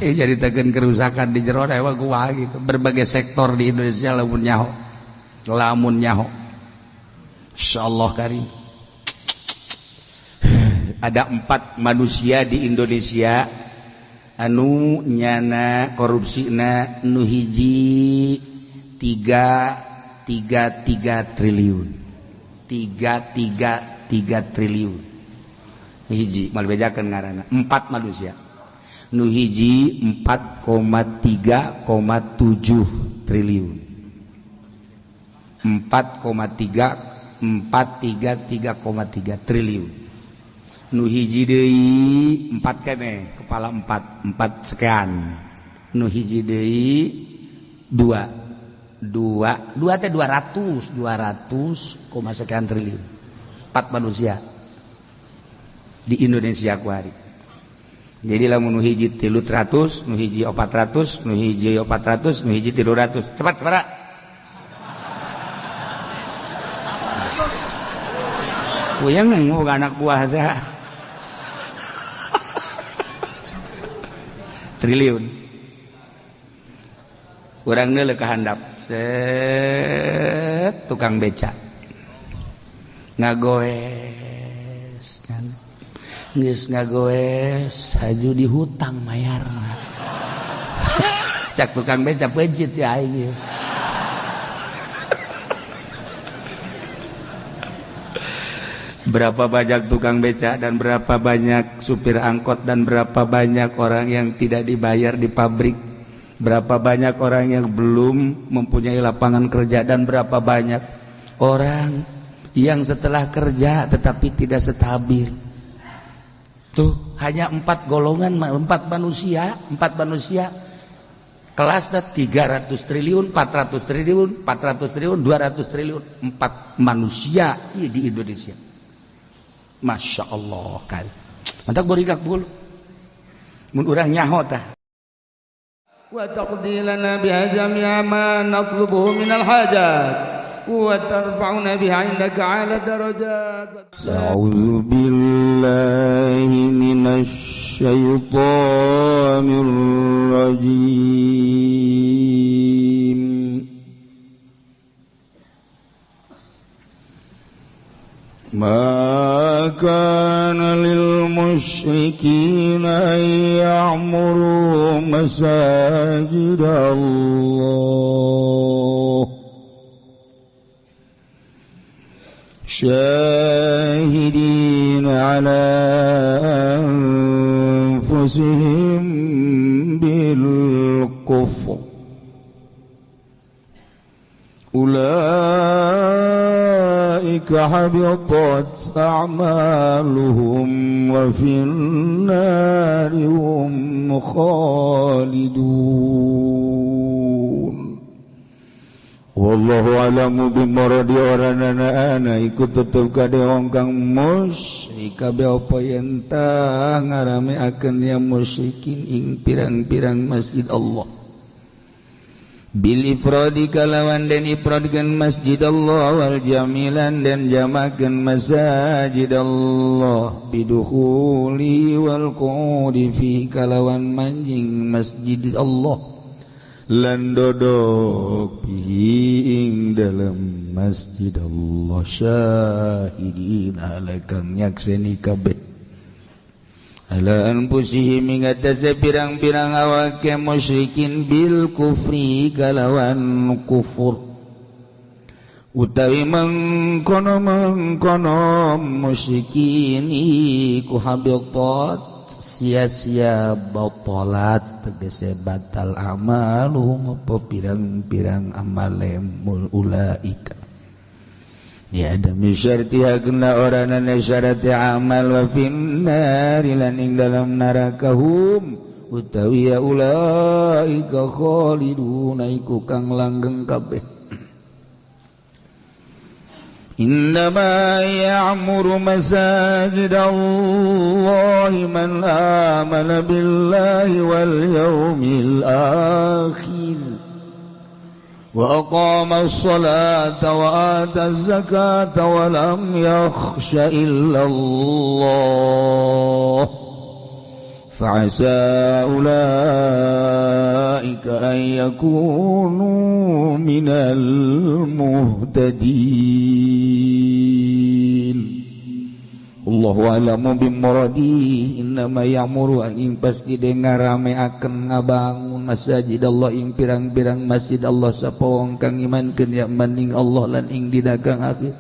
Jadi tekan kerusakan di jero dewa gua gitu. Berbagai sektor di Indonesia lamun nyaho. Lamun nyaho. Insyaallah karim. Ada 4 manusia di Indonesia anu nyana korupsina nu hiji 333 triliun. 333 triliun. Hiji mal bejakeun ngaranna 4 manusia. Nu hiji 4,3,7 triliun. 4,3 433,3 triliun. Nu hiji deui 4 keneh, kepala 4, 4 sekian. Nu hiji deui 2 2 2 teh 200 200, sekian triliun. 4 manusia di Indonesia kuari. Jadi lamun nu hiji 300, nu hiji 400, nu hiji 400, nu hiji 300. Cepat, cepat. Puyeng nengok anak buah teh. Triliun. Urang neuleuh ka handap. Set tukang beca. Ngagoes kan. Geus ngagoes haju dihutang mayarna. Cak tukang beca peuncit ya aing. Berapa banyak tukang beca dan berapa banyak supir angkot dan berapa banyak orang yang tidak dibayar di pabrik, berapa banyak orang yang belum mempunyai lapangan kerja dan berapa banyak orang yang setelah kerja tetapi tidak stabil. Tuh hanya 4 golongan, 4 manusia, 4 manusia kelasnya 300 triliun, 400 triliun, 400 triliun, 200 triliun, 4 manusia di Indonesia. Masya Allah kan. Mantap borigak bulu. Mun urang nyaho tah. Wa taqdi lana biha jami'a ma natlubuhu minal hajat wa tarfa'una biha 'indaka 'ala darajat. A'udzu billahi minasy syaithanir rajim. ما كان للمشركين أن يعمروا مساجد الله شاهدين على أنفسهم بالكفر أولئك حبطت أعمالهم وفي النار هم خالدون. Wallahu a'lamu bimuradi oranana ana iku tetep kade wong kang musyrik kabeh apa yen tah ngarameakeun ya musyrikin ing pirang-pirang masjid Allah. Bil ifradi kalawan den ifradkeun masjid Allah wal jamilan den jamakeun masajid Allah bidukhuli wal qu'udi fi kalawan manjing masjid Allah lan dodok bihi ing dalam masjid Allah syahidin ala kang nyakseni kabeh ala anfusihim ing atase pirang-pirang awake musyrikin bil kufri kalawan kufur utawi mengkono-mengkono musyrikin iku habitat sia-sia batalat tegese batal amaluhum apa pirang-pirang amale mul ulaika. Ya demi syartiha kena oranana syarat amal wa finnari lan ing dalam narakahum utawi ya ulaika khaliduna iku kang langgeng kabeh. Innama ya'muru masajid Allah man amana billahi wal yawmil akhir wa aqama as-salata wa ata az-zakata wa lam yakhsha illa Allah fa'asa ulaika يكونوا من المهتدين. Allahu a'lamu bimuradi innama ya'muru ing pasti dengar rame akan ngabangun masjid Allah ing pirang-pirang masjid Allah sapa wong kang imankeun ya man ing Allah lan ing dina kang akhir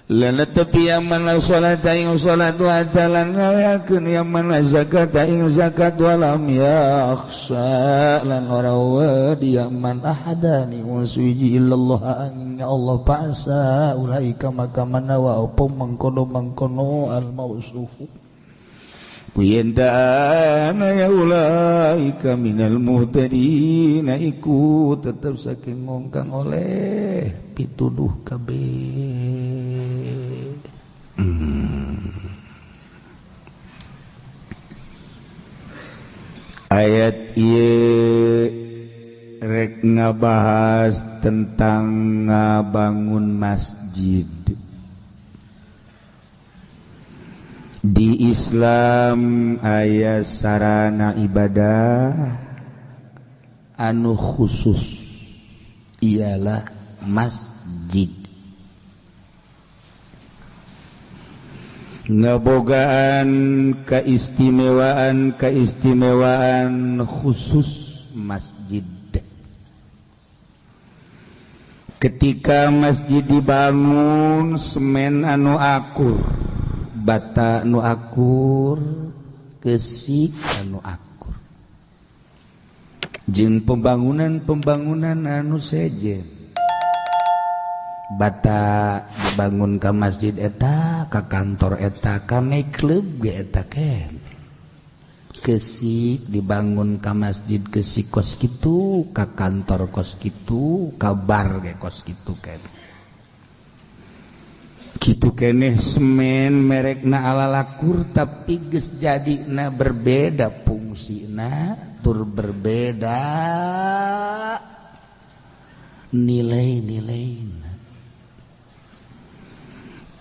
lan tepi man salat ing salat wa talan ngaweakeun ya man zakat ing zakat walam yakhsha lan ora wedi ya man ahadani suwiji illallah ing Allah fa'sa ulaika maka manawa apa mengkono-mengkono al mausufu kuyentana ya ulaika minal muhtadin iku tetep saking ngongkang oleh pituduh kabeh. Ayat ieu rek ngabahas tentang ngabangun masjid. Di Islam aya sarana ibadah anu khusus ialah masjid. Ngabogaan keistimewaan-keistimewaan khusus masjid. Ketika masjid dibangun semen anu akur, bata anu akur, kesik anu akur, jeung pembangunan-pembangunan anu sejen. Bata dibangun ka masjid eta, ka kantor eta, ka nightclub ge eta ken. Kesik dibangun ka masjid kesik kos kitu, ka kantor kos kitu, ka bar ge kos kitu ken. Kitu keneh semen merekna ala lakur tapi geus jadina berbeda fungsina, tur berbeda nilai-nilaina.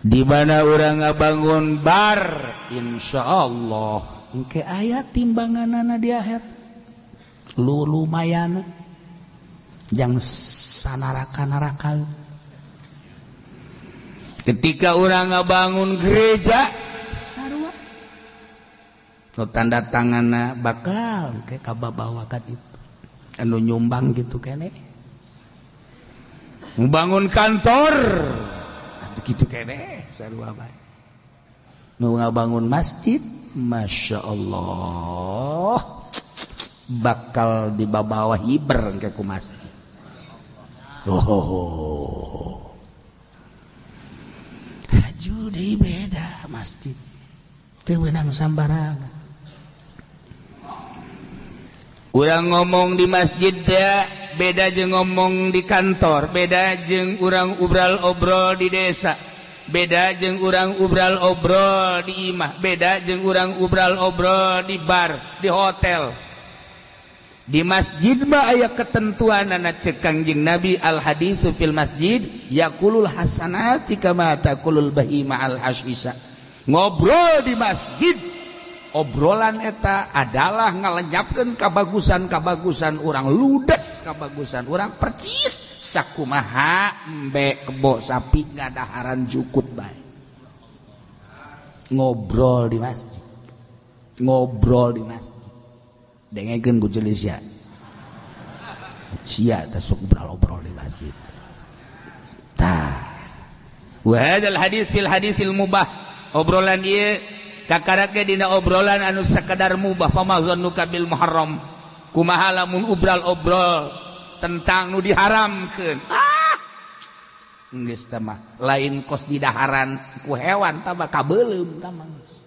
Di mana urang ngabangun bar, insyaallah engke aya timbanganana di akhir. Lu lumayan jang sanaraka-naraka. Ketika urang ngabangun gereja sarua nu tanda tanganna bakal engke kababawa ka ditu. Anu nyumbang gitu keneh. Bangun kantor gitu keneh sarua bae. Nu ngabangun masjid, Masya Allah, bakal dibawa hiber ke ku masjid. Oh, haju deui beda masjid, teu meunang sambarangan. Urang ngomong di masjid teh beda jeung ngomong di kantor, beda jeung urang obral-obrol di desa, beda jeung urang obral-obrol di imah, beda jeung urang obral-obrol di bar, di hotel. Di masjid mah aya ketentuanana cek Kangjeng Nabi al haditsu fil masjid yaqulul hasanati kama taqulul bahima al hasisa. Ngobrol di masjid, obrolan eta adalah ngalenyapkeun kabagusan-kabagusan urang, ludes kabagusan urang percis sakumaha embe kebo sapi ngadaharan jukut bae. Ngobrol di masjid, ngobrol di masjid. Dengekeun ku ceuli sia. Sia teh sok obrol-obrol di masjid. Tah. Wa hadzal hadits fil haditsil mubah. Obrolan ieu kakarak ge dina obrolan anu sakadar mubah, fama zannuka bil muharram. Kumaha lamun obral-obrol tentang nu diharamkeun. Ah. Geus tah mah lain kos didaharan ku hewan tah mah kabeuleum tah mah geus.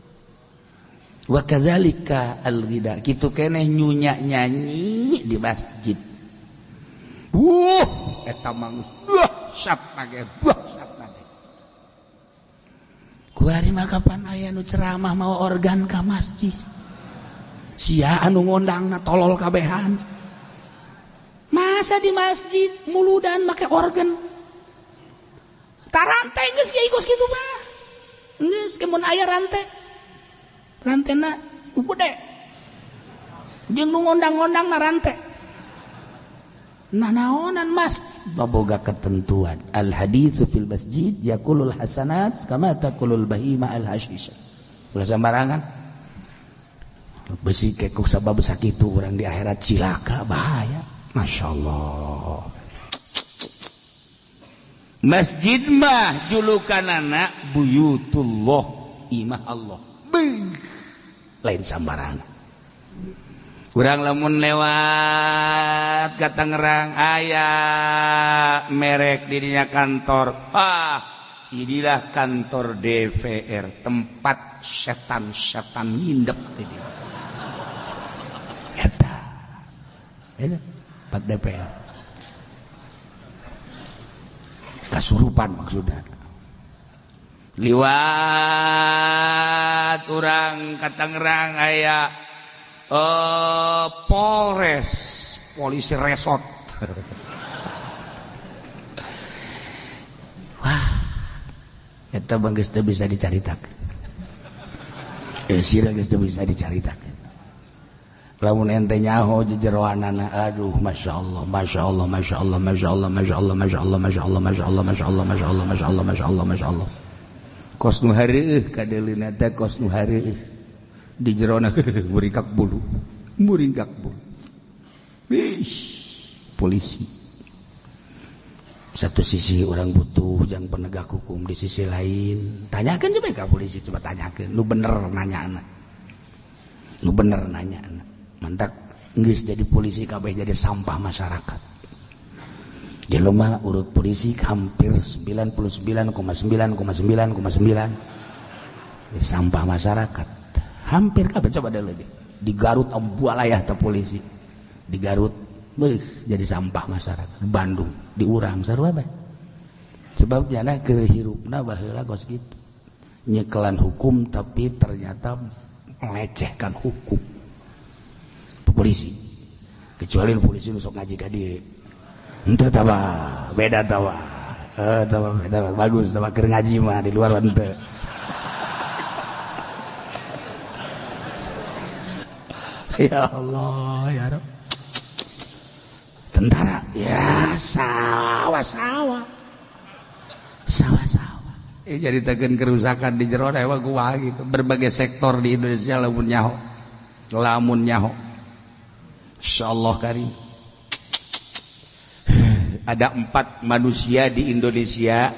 Wa kadzalika al-ghida, kitu keneh nyunya nyanyi di masjid. Eta mah geus dahsyat mage, dahsyat mage. Kuari mah kapan aya nu ceramah mawa organ ka masjid. Sia anu ngondangna tolol kabehan. Masa di masjid muludan make organ. Tarante geus ge kos kitu mah. Geus ke mun aya rante. Rantena gede. Jeung nu ngondang-ngondangna rante. Nah naonan masjid baboga ketentuan. Al haditsu fil masjid yakulul hasanat kama takulul bahima al hashisha. Ulah sembarangan. Besi kekuk sabab sakitu urang di akhirat cilaka bahaya. Masya Allah. Masjid mah julukanana buyutullah, imah Allah. Beuh, lain sambarangan. Urang lamun lewat ka Tangerang aya merek dirinya kantor. Ah, inilah kantor DPR, tempat setan-setan ngindep di dieu. Eta. Eta tempat DPR. Kasurupan maksudnya. Liwat urang ka Tangerang aya Polres, polisi resort. Wah, eta bang geus teu bisa dicaritakeun. Sira geus teu bisa dicaritakeun. Lamun ente nyaho jejeroanana, aduh masya Allah, masya Allah, masya Allah, masya Allah, masya Allah, masya Allah, masya Allah, masya Allah, masya Allah, masya Allah, masya Allah, masya Allah, masya Allah. Kos nu hareueuh kadeleuna teh kos nu hareueuh. Di jerona muringkak bulu, muringkak bulu. Ish, polisi. Satu sisi orang butuh jang penegak hukum, di sisi lain tanyakan coba ke polisi, coba tanyakan, lu bener nanya anak, lu bener nanya anak. Mantak geus jadi polisi kabeh jadi sampah masyarakat. Jelema urut polisi hampir 99,9,9,9 sampah masyarakat. Hampir kabeh coba deh lagi. Di Garut ambualayah teh polisi. Di Garut beuh jadi sampah masyarakat. Di Bandung, di urang sarua bae. Sebab jana keur hirupna baheula kos kitu. Nyekelan hukum tapi ternyata melecehkan hukum. Polisi. Kecuali polisi nu sok ngaji ka dieu. Henteu tah beda tah. Tah beda bagus tah keur ngaji mah di luar henteu. Ya Allah, ya Rabb. Tentara, ya sawah-sawah. Sawah-sawah. Jadi tekan kerusakan di jero dewa gua gitu. Berbagai sektor di Indonesia lamun nyaho. Lamun nyaho. Insyaallah karim. Ada 4 manusia di Indonesia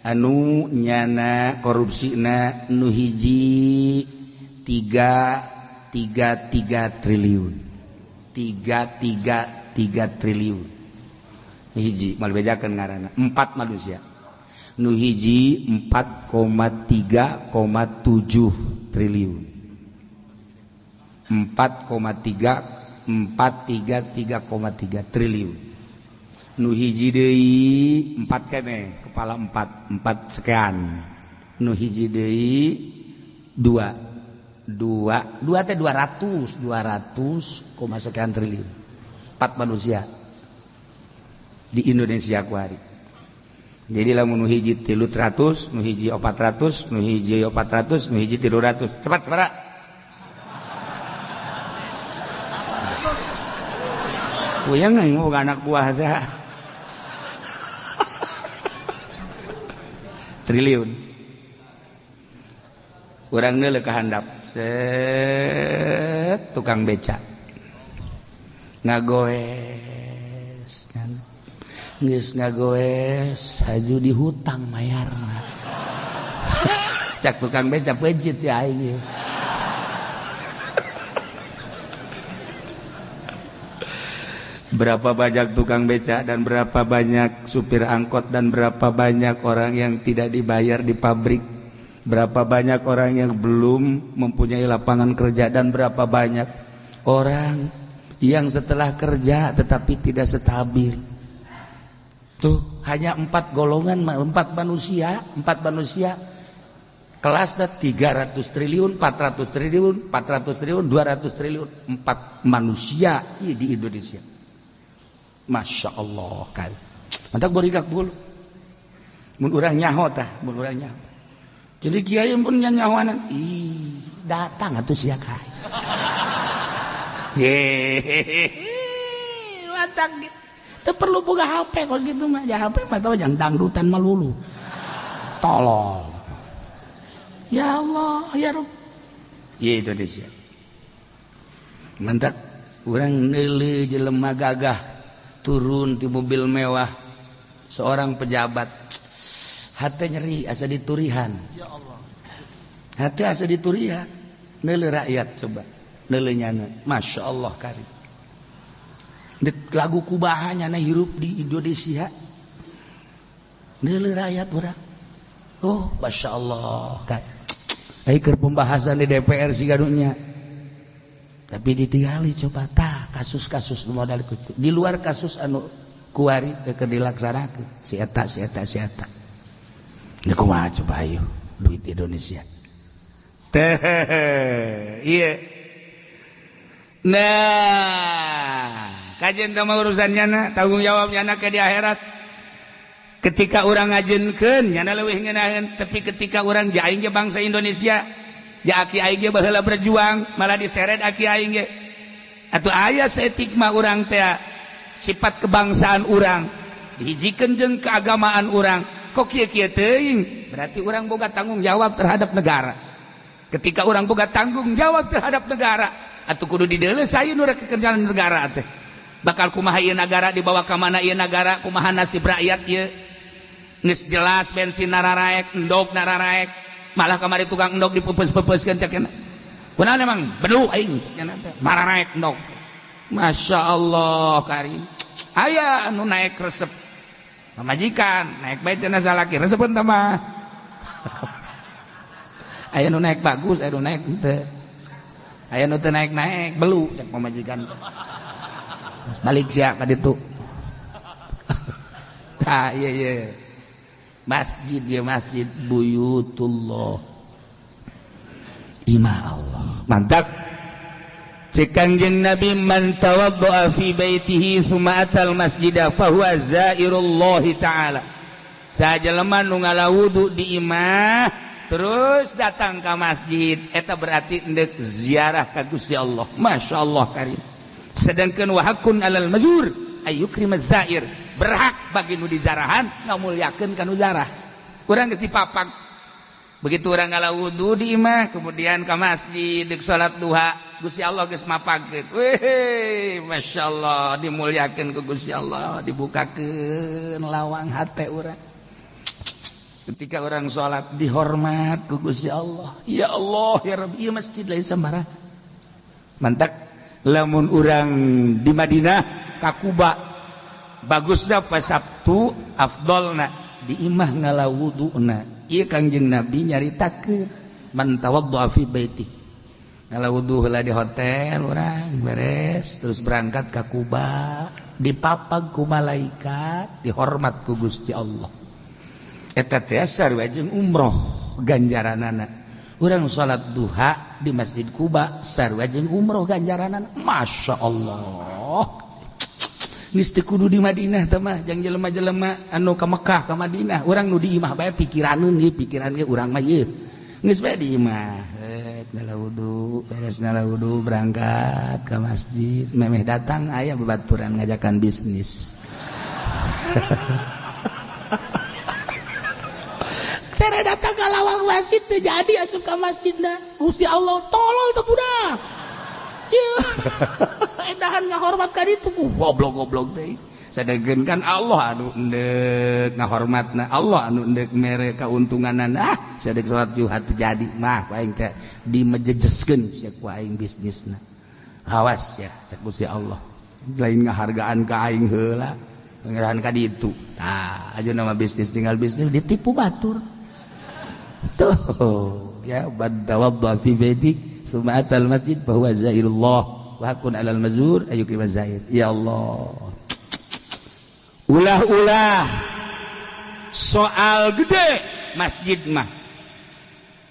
anu nyana korupsina nu hiji 3,33 triliun, 3,33 triliun. Hiji mal bejakeun ngaranna 4 manusia. Nu hiji 4,3,7 triliun. 4,3 433,3 triliun. Nu hiji deui 4 keneh, kepala 4, 4 sekian. Nu hiji deui 2 2 2 teh 200 koma sekian triliun. 4 manusia di Indonesia kuari. Jadi lamun nu hiji 300, nu hiji 400, nu hiji 400, nu hiji 300. Cepat cepat. Puyeng aing mah anak buah teh. Triliun. Urang neuleuh ka handap. Set tukang beca. Ngagoes. Geus ngagoes haju dihutang mayarna. Cak tukang beca peuncit ya aing. Berapa banyak tukang beca dan berapa banyak supir angkot dan berapa banyak orang yang tidak dibayar di pabrik. Berapa banyak orang yang belum mempunyai lapangan kerja dan berapa banyak orang yang setelah kerja tetapi tidak stabil. Tuh hanya 4 golongan, 4 manusia, 4 manusia kelasnya 300 triliun, 400 triliun, 400 triliun, 200 triliun, 4 manusia di Indonesia. Masya Allah kan. Mantap borigak bulu. Mun urang nyaho tah, mun urang nyaho. Jadi kiai pun nyahoanan, ih datang atuh sia kai. Ye, mantap. Teu perlu boga HP kos kitu mah. Ja HP mah tau jang dangdutan malulu. Tolol. Ya Allah, ya Rabb. Ye Indonesia. Mantap urang neuleuh jelema gagah turun di mobil mewah seorang pejabat. Hate nyeri asa diturihan. Ya Allah. Hate asa diturihan. Neuleuh rakyat coba. Neuleuh nyana. Masya Allah karim. Dek lagu kubaha nyana hirup di Indonesia. Neuleuh rakyat urang. Oh, Masya Allah karim. Ai keur pembahasan di DPR siga dunya. Tapi ditinggali coba tah kasus-kasus modal kitu. Di luar kasus anu kuari keur dilaksanakeun si eta si eta si eta. Ini kumaha coba ayo duit Indonesia. Teh, iya. Nah, kajian sama urusannya na, tanggung jawabnya na ke di akhirat. Ketika orang ngajenkeun nyana leuwih ngeunaheun, tapi ketika orang ja aing ge bangsa Indonesia, ja aki aing ge baheula berjuang, malah diseret aki aing ge. Atuh aya saeutik mah urang teh sifat kebangsaan urang dihijikeun jeung keagamaan urang. Kok kieu-kieu teuing, berarti orang boga tanggung jawab terhadap negara. Ketika orang boga tanggung jawab terhadap negara, atuh kudu dideuleu sayu nu rek kekerjaan negara teh. Bakal kumaha ieu nagara, dibawa ka mana ieu nagara, kumaha nasib rakyat ieu. Geus jelas bensin nararaek, endog nararaek, malah kamari tukang endog dipepeus-pepeuskeun cek cenah. Kunaon emang belu aing cenah teh, mararaek endog. Masya Allah karim. Aya anu naik resep. Pamajikan naik bae cenah salaki resepeun teh mah. Aya nu naik bagus, aya nu naik henteu. Aya nu teu naik-naik belu cek pamajikan. Balik sia ka ditu. Tah ieu ieu. Masjid ieu masjid buyutullah. Imah Allah. Mantap. Cek Kangjeng Nabi man tawaddoa fi baitihi tsumma atal masjida fahuwa zairullah ta'ala. Sajelema nu ngala wudu di imah terus datang ke masjid eta berarti endek ziarah ka Gusti Allah. Masya Allah karim. Sedangkan wa haqqun alal mazur ayyukrima zair, berhak bagi nu dizarahan ngamulyakeun ka nu zarah. Urang geus dipapag. Begitu urang ngala wudu di imah kemudian ke masjid dek salat duha, Gusti Allah geus mapagkeun. Weh, Masya Allah dimulyakeun ku Gusti Allah, dibukakeun lawang hate urang. Ketika orang salat dihormat ku Gusti Allah. Ya Allah ya Rabbi, ieu masjid lain sembarang. Mantak lamun urang di Madinah ka Kuba bagusna pas Sabtu afdolna di imah ngala wuduna. Ieu Kangjeng Nabi nyaritakeun man tawaddoa fi baiti. Ngala wudu heula di hotel urang beres terus berangkat ka Kuba dipapag ku malaikat dihormat ku Gusti Allah. Eta teh sarua jeung umroh ganjaranana. Urang salat duha di Masjid Kuba sarua jeung umroh ganjaranana. Masya Allah. Geus teu kudu di Madinah teh mah jang jelema-jelema anu ka Mekah ka Madinah urang nu di imah bae pikiraneun ieu pikiran ge urang mah ieu. Geus bae di imah. Ngala wudu, beres ngala wudu berangkat ka masjid, memeh datang aya babaturan ngajakan bisnis. Tere datang ka lawang masjid teu jadi asup ka masjidna. Gusti Allah tolol teu budak. Ieu. Edahan ngahormat ka ditu goblok-goblok teh. Sadegkeun kan Allah anu endek ngahormatna, Allah anu endek mere kauntunganna. Ah, sadek salat duha teu jadi mah ku aing teh dimejejeskeun sia ku aing bisnisna. Awas ya cek Gusti Allah. Lain ngahargaan ka aing heula, ngerahan ka ditu. Tah, aja nama bisnis tinggal bisnis ditipu batur. Tuh, ya man tawadda fi baiti summa atal masjid fa huwa zairullah wa haqqun alal mazur ayyukrima zair. Ya Allah. Ulah-ulah soal gede masjid mah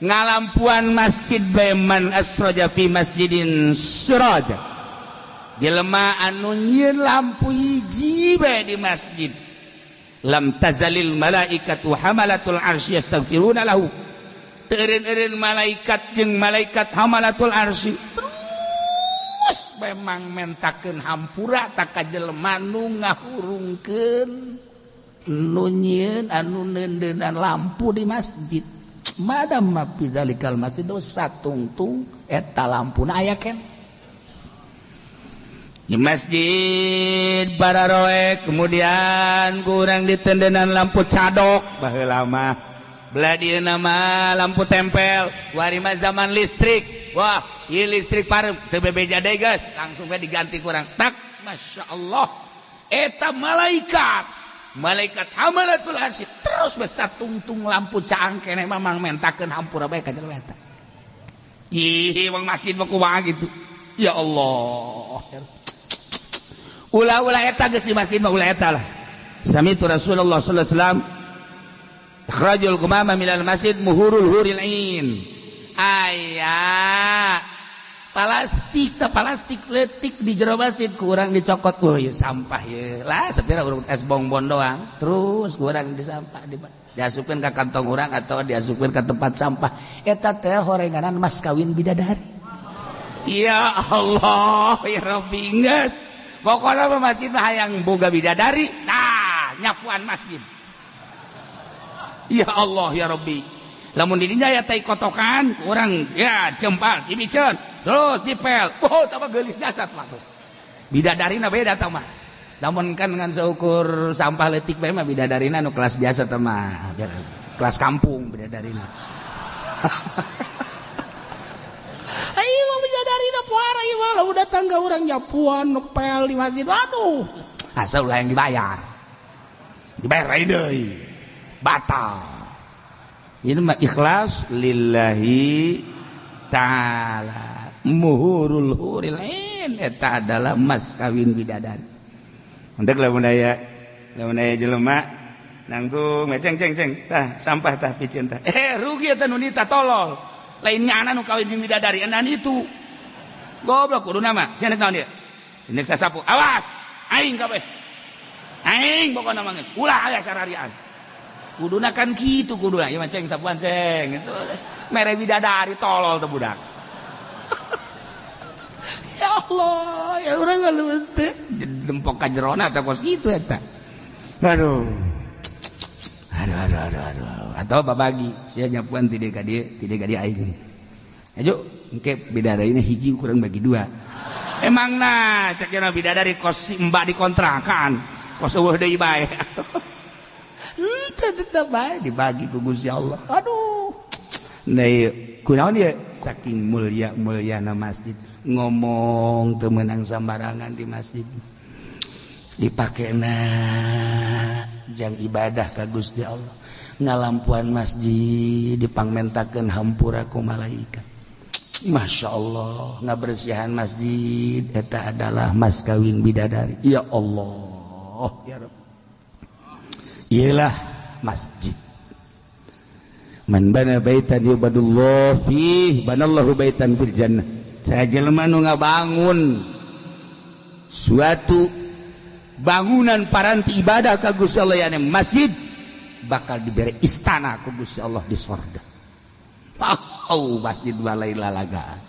ngalampuan masjid bae man asraja fi masjidin siraja. Jelema anu nyieun lampu hiji bae di masjid lam tazalil malaikatu hamalatul arsy yastaghfiruna lahu. Teu eureun-eureun malaikat jeung malaikat hamalatul arsy terus memang mentakeun hampura tak ka jelema nu ngahurungkeun nu nyieun anu neundeunan lampu di masjid. Madam ma fi dzalikal masjid satungtung eta lampuna aya keneh di masjid para roek. Kemudian kurang ditendenan lampu cadok baheula mah, belah dieu mah lampu tempel, wari mah zaman listrik. Wah, ieu listrik pareup teu bebeja deui, geus langsung we diganti kurang tak. Masya Allah, eta malaikat malaikat hamalatul arsy terus bisa tungtung lampu caang keneh mamang mentakeun hampura bae ka jelema eta. Ih, wong masjid mah kumaha gitu. Ya Allah, ulah-ulah eta geus di masjid mah, ulah eta lah. Sami'tu Rasulullah sallallahu alaihi wasallam ikhrajul qumama minal masjid muhurul huril ain. Aya plastik ta plastik letik di jero masjid kurang dicokot. Oh ya sampah ya lah, sepira urang es bongbon doang terus kurang di sampah di diasupkeun ka kantong urang atau diasupkeun ka tempat sampah. Eta teh horenganan mas kawin bidadari. Ya Allah ya Rabbi, geus pokoknya mah masjid mah hayang boga bidadari, nah nyapuan masjid. Ya Allah ya Rabbi, lamun di dinya ya tai kotokan kurang ya cempal dibiceun terus dipel, oh tambah geulis jasad mah tuh bidadarina beda tah mah. Namun kan dengan seukur sampah letik bae mah bidadarina nu kelas biasa teh mah, biar kelas kampung bidadarina. Ayo mah bidadarina puara ieu mah lamun datang ka urang nyapuan ngepel di masjid, waduh asal ulah yang dibayar, dibayar deui batal. Ini mah ikhlas lillahi ta'ala. Muhurul huril ain eta adalah mas kawin bidadari. Untuk lamun aya jelema nangtung ceng ceng ceng tah sampah tah piceun tah, rugi eta nu nita tolol, lain nyana nu kawin jeung bidadari enan itu goblok. Kuduna mah sia naon ieu indek sasapu, awas aing kabeh aing pokona mah geus ulah aya sararian. Kuduna kan kitu, kuduna ieu mah ceng sapuan ceng itu mere bidadari tolol teh budak. Ya Allah, ya urang ngaleueut teh dempok ka jerona teh kos kitu eta. Aduh aduh aduh aduh aduh. Atau babagi sia nyapuan ti dieu ka dieu, ti dieu ka dieu aing. Ayo engke bidadarina hiji kurang bagi dua. Emang nah cek cenah bidadari kos si mbak dikontrakan kos eueuh deui bae. Henteu tetep bae dibagi ku Gusti Allah. Aduh. Nah ieu kunaon ieu saking mulia-muliana masjid, ngomong teu meunang sambarangan di masjid. Dipakena jang ibadah ka Gusti Allah. Ngalampuan masjid dipangmentakeun hampura ku malaikat. Masya Allah, ngabersihan masjid eta adalah mas kawin bidadari. Ya Allah ya Rabb, iyalah masjid. Man bana baitan yubadullah fih banallahu baitan fil jannah. Sajelema nu ngabangun suatu bangunan paranti ibadah ka Gusti Allah yani masjid, bakal diberi istana ku Gusti Allah di sorga. Oh, masjid walai lalagaan.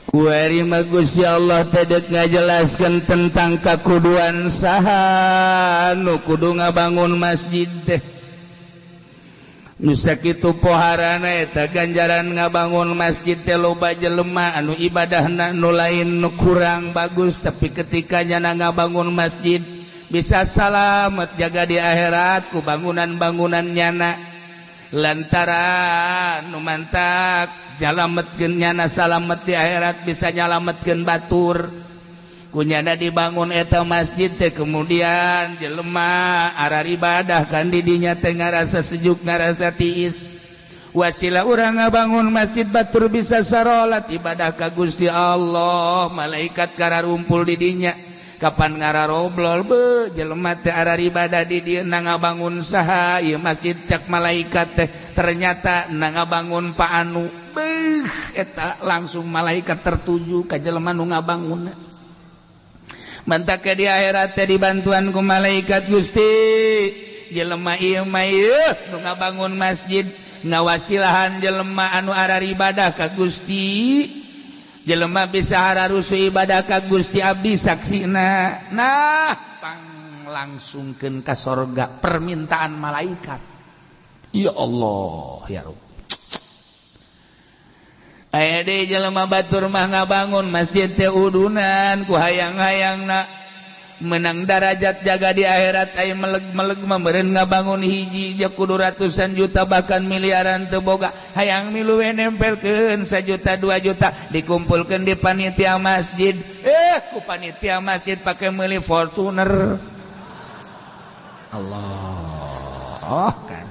Kuari mah Gusti Allah teh deuk ngajelaskeun tentang kakuduan saha nu kudu ngabangun masjid teh. Nu sakitu poharana eta ganjaran ngabangun masjid teh loba jelema anu ibadahna nu lain nu kurang bagus, tapi ketika nyana ngabangun masjid bisa salamet jaga di akhirat ku bangunan-bangunan nyana. Lantaran nu mantak nyalametkeun nyana salamet di akhirat bisa nyalametkeun batur. Kunyana dibangun eta masjid teh kemudian jelema arar ibadah kan di dinya teh ngarasa sejuk ngarasa tiis. Wasilah urang ngabangun masjid batur bisa sarolat ibadah ka Gusti Allah, malaikat kararumpul di dinya. Kapan ngararoblol be jelema teh arar ibadah di dieu na ngabangun saha ieu masjid cak malaikat teh ternyata na ngabangun Pak Anu. Beuh eta langsung malaikat tertuju ka jelema nu ngabangunna. Mantak di akhirat teh dibantuan ku malaikat Gusti jelema ieu mah ieu nu ngabangun masjid ngawasilahan jelema anu arar ibadah ka Gusti. Jelema bisa hararusuh ibadah ka Gusti abdi saksina. Nah, pang langsungkeun ka sorga permintaan malaikat. Ya Allah, ya Rabb. Aya deui jelema batur mah ngabangun masjid teh udunan ku hayang-hayangna menang darajat jaga di akhirat. Aya meleg-meleg mah meureun ngabangun hiji ja kudu ratusan juta bahkan miliaran teu boga, hayang milu we nempelkeun 1 juta 2 juta dikumpulkeun di panitia masjid. Ku panitia masjid pake meuli Fortuner. Allah kan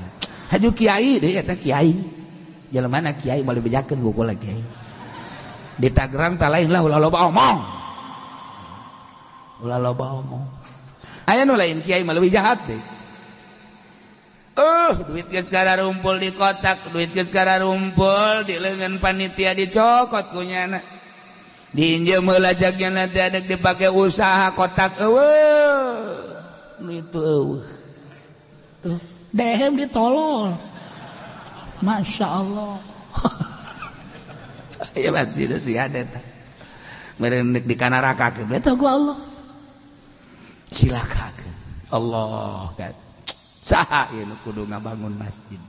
haju kiai deui eta, kiai jelema mana kiai boleh bejakeun ku kula kiai di Tangerang tak lain lah, ulah loba omong, ulah loba omong. Aya nu lain kiai mah leuwih jahat deh. Duit geus rumpul di kotak, duit geus rumpul di leungeun panitia, dicokot ku nyana, diinjem heula jagnya, nanti ada dipakai usaha, kotak eueuh nu itu eueuh tuh dehem ditolol. Masya Allah ya, pasti itu sih ada tah meureun di kanarakakeun eta ku Allah, silakakeun Allah kan. Saha ieu nu kudu ngabangun masjid?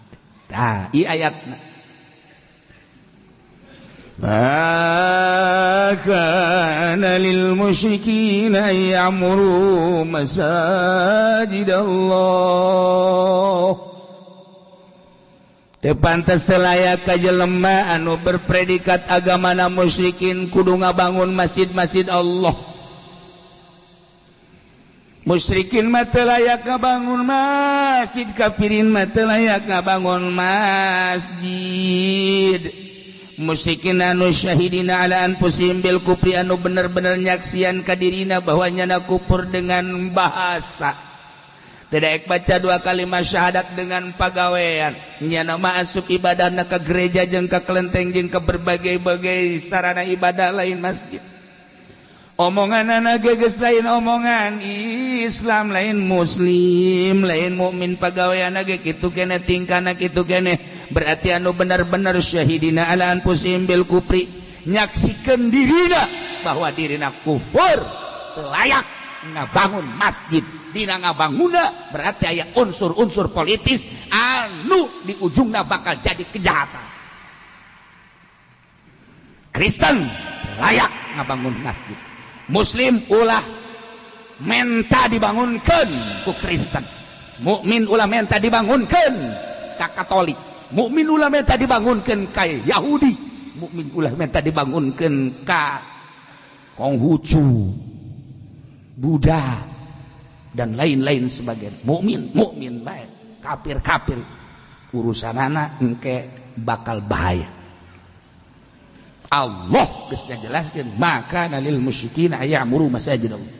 Tah, ieu ayatna. ما كان للمشركين أن يعمروا مساجد الله. Teu pantes, teu layak ka jelema anu berpredikat agamana musyrikin kudu ngabangun masjid-masjid Allah. Musyrikin mah teu layak ngabangun masjid, kafirin mah teu layak ngabangun masjid. Musyrikin anu syahidina ala anfusihim bil kufri, anu bener-bener nyaksian ka dirina bahwa nyana kufur dengan bahasa, tidak baca dua kalimat syahadat, dengan pagawean nyana mah asup ibadahna ke gereja jeung ka kelenteng jeung ke berbagai-bagai sarana ibadah lain masjid. Omongan anak geus lain omongan Islam, lain muslim, lain mukmin. Pagawean ge kitu kene, tingkana kitu kene, berarti anu benar-benar syahidina ala anfusihim bil kufri, nyaksikeun dirina bahwa dirina kufur, layak ngabangun masjid. Dina ngabanguna berarti aya unsur-unsur politis anu di ujungna bakal jadi kejahatan. Kristen layak ngabangun masjid, Muslim ulah menta dibangunkan ku Kristen, mukmin ulah menta dibangunkan ka Katolik, mukmin ulah menta dibangunkan ka Yahudi, mukmin ulah menta dibangunkan ka Konghucu, Buddha, dan lain-lain sebagainya. Mukmin mukmin baik, kafir kafir. Urusan anak engke bakal bahaya. Allah geus ngajelaskeun, ma kana lil musyrikin aya'muru masajid Allah.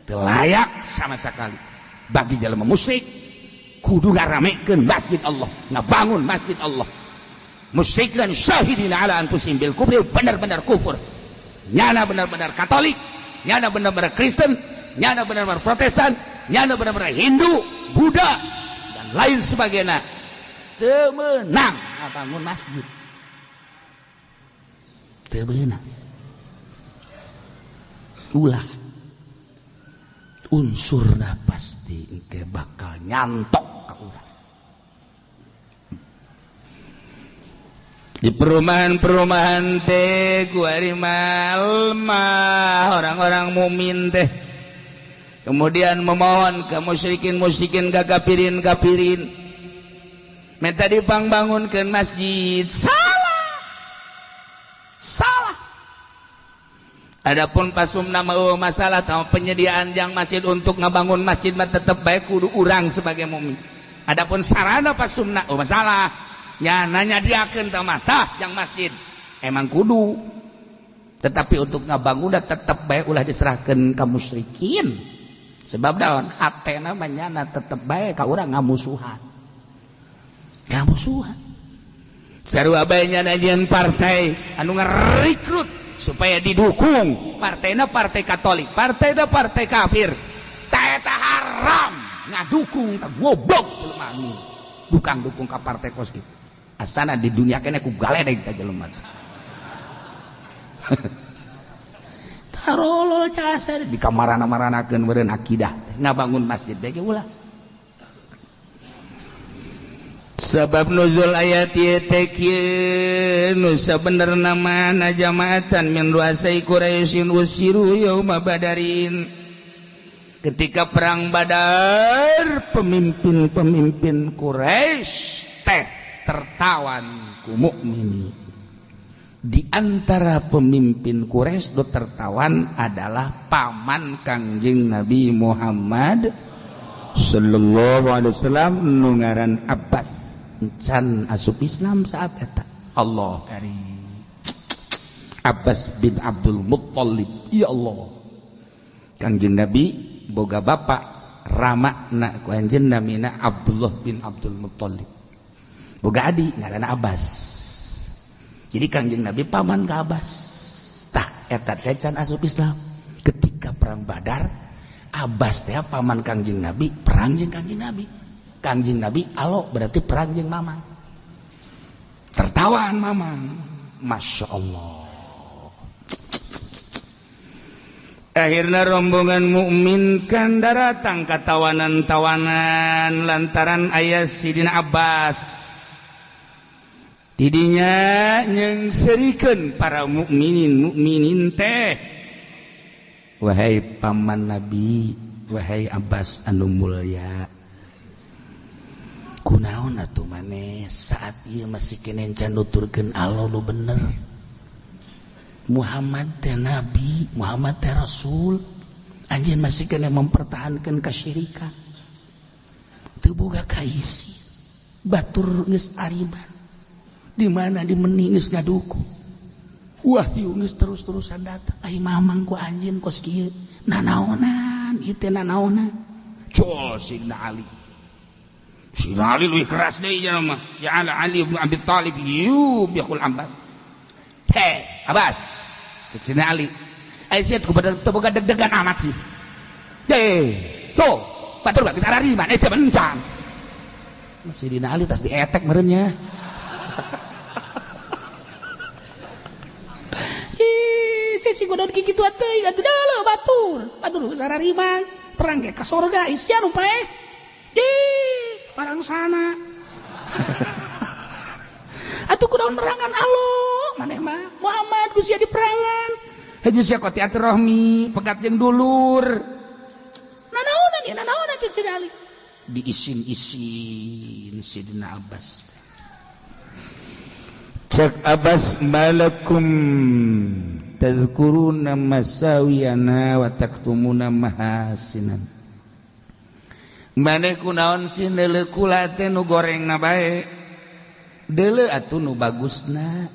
Teu layak sama sekali bagi jelema musyrik kudu ngaramekeun masjid Allah, ngabangun masjid Allah. Musyrik dan syahidina ala anfusihim bil kufri, benar-benar kufur. Nyana benar-benar Katolik, nyana benar-benar Kristen, nyana benar-benar Protestan, nyana benar-benar Hindu, Buddha, dan lain sebagainya, teu meunang ngabangun masjid, teu meunang. Ulah, unsurna pasti engke bakal nyantok ka urang. Di perumahan-perumahan teh kuari mah orang-orang mukmin teh kemudian memohon ke musyrikin musyrikin, ke kafirin kafirin, minta dipangbangunkeun masjid. Salah, salah. Adapun pasumna mau masalah tahu penyediaan yang masjid, untuk ngabangun masjid mah tetep baik kudu urang sebagai mukmin. Adapun sarana pasumna oh masalah ya, nanya diakeun tah mah tah yang masjid emang kudu, tetapi untuk ngabangun tetep baik ulah diserahkan ka musyrikin, sebab daun hatena mah nyana tetep baik ka urang ngamusuhan, ngamusuhan. Sarua bae nyana jeung partai anu ngarekrut supaya didukung partainya, partai Katolik, partainya partai kafir. Ta eta haram ngadukung, tak goblok jelema anu dukang dukung ka partai kos kitu. Asana di dunia kene ku galedeg ta jelema. Tarolol jasa di kamarana-maranakeun meureun akidah ngabangun masjid bae ge ulah. Sebab nuzul ayat ieu teh kieu nu sabenerna mana jamaatan min ruasai Quraisyin usiru yauma badarin. Ketika perang Badar pemimpin-pemimpin Quraisy teh tertawan ku mukminin. Di antara pemimpin Quraisy do tertawan adalah paman Kangjeng Nabi Muhammad sallallahu alaihi wasallam nu ngaran Abbas. Can asup Islam saat eta. Allah karim. Abbas bin Abdul Muttalib. Ya Allah. Kangjeng Nabi boga bapak ramakna ku anjeun namina Abdullah bin Abdul Muttalib. Boga adi ngaranna Abbas. Jadi Kangjeng Nabi paman ka Abbas. Tah eta teh can asup Islam. Ketika perang Badar, Abbas teh paman Kangjeng Nabi, perang jeung Kangjeng Nabi. Kangjeng Nabi alo berarti perang jeung mamang. Tertawaan mamang. Masya Allah. Akhirnya rombongan mukmin kan daratang ka tawanan-tawanan lantaran aya Sidina Abbas. Tidinya nyengserikeun para mukminin mukminin teh. Wahai paman Nabi, wahai Abbas anu mulya. Kunaon atuh maneh saat ieu masih keneh can nuturkeun Allah nu bener. Muhammad teh nabi, Muhammad teh rasul. Anjeun masih keneh mempertahankan kesyirikan. Teu boga kaisi. Batur geus ariman. Di mana dimeni geus ngaduku. Wahyu geus terus-terusan datang. Ai mamang ku anjeun kos kieu. Nanaonan, ieu teh nanaonan. Col Sidina Ali. Sidina Ali leuwih keras deui cenah mah. Ya Ali bin Abi Thalib yubihul Abbas. Hei, Abbas. Cek Sidina Ali. Ai sia ku badan teu boga deg-degan amat sih. Deh, tuh, batur geus arariman, sia mencang. Sidina Ali tas dietek meureun nya. Ih, sia si godon kitu teuing atuh deuleu batur. Batur geus arariman, perang ge ka sorga isia nu paeh. Ih, parang sana. Atuh kunaon merangan Allah, maneh mah Muhammad ku sia diperangan. Haju sia qati'at rahmi, pegat jeung dulur. Nanaonan ya, nanaonan cek Sidina Ali. Diisin-isin Sidina Abbas. Cek Abbas malakum tadhkuruna masawiyana wa taktumuna mahasinan. Maneh kunaon sih neuleuh kula teh nu gorengna bae. Deuleu atuh nu bagusna.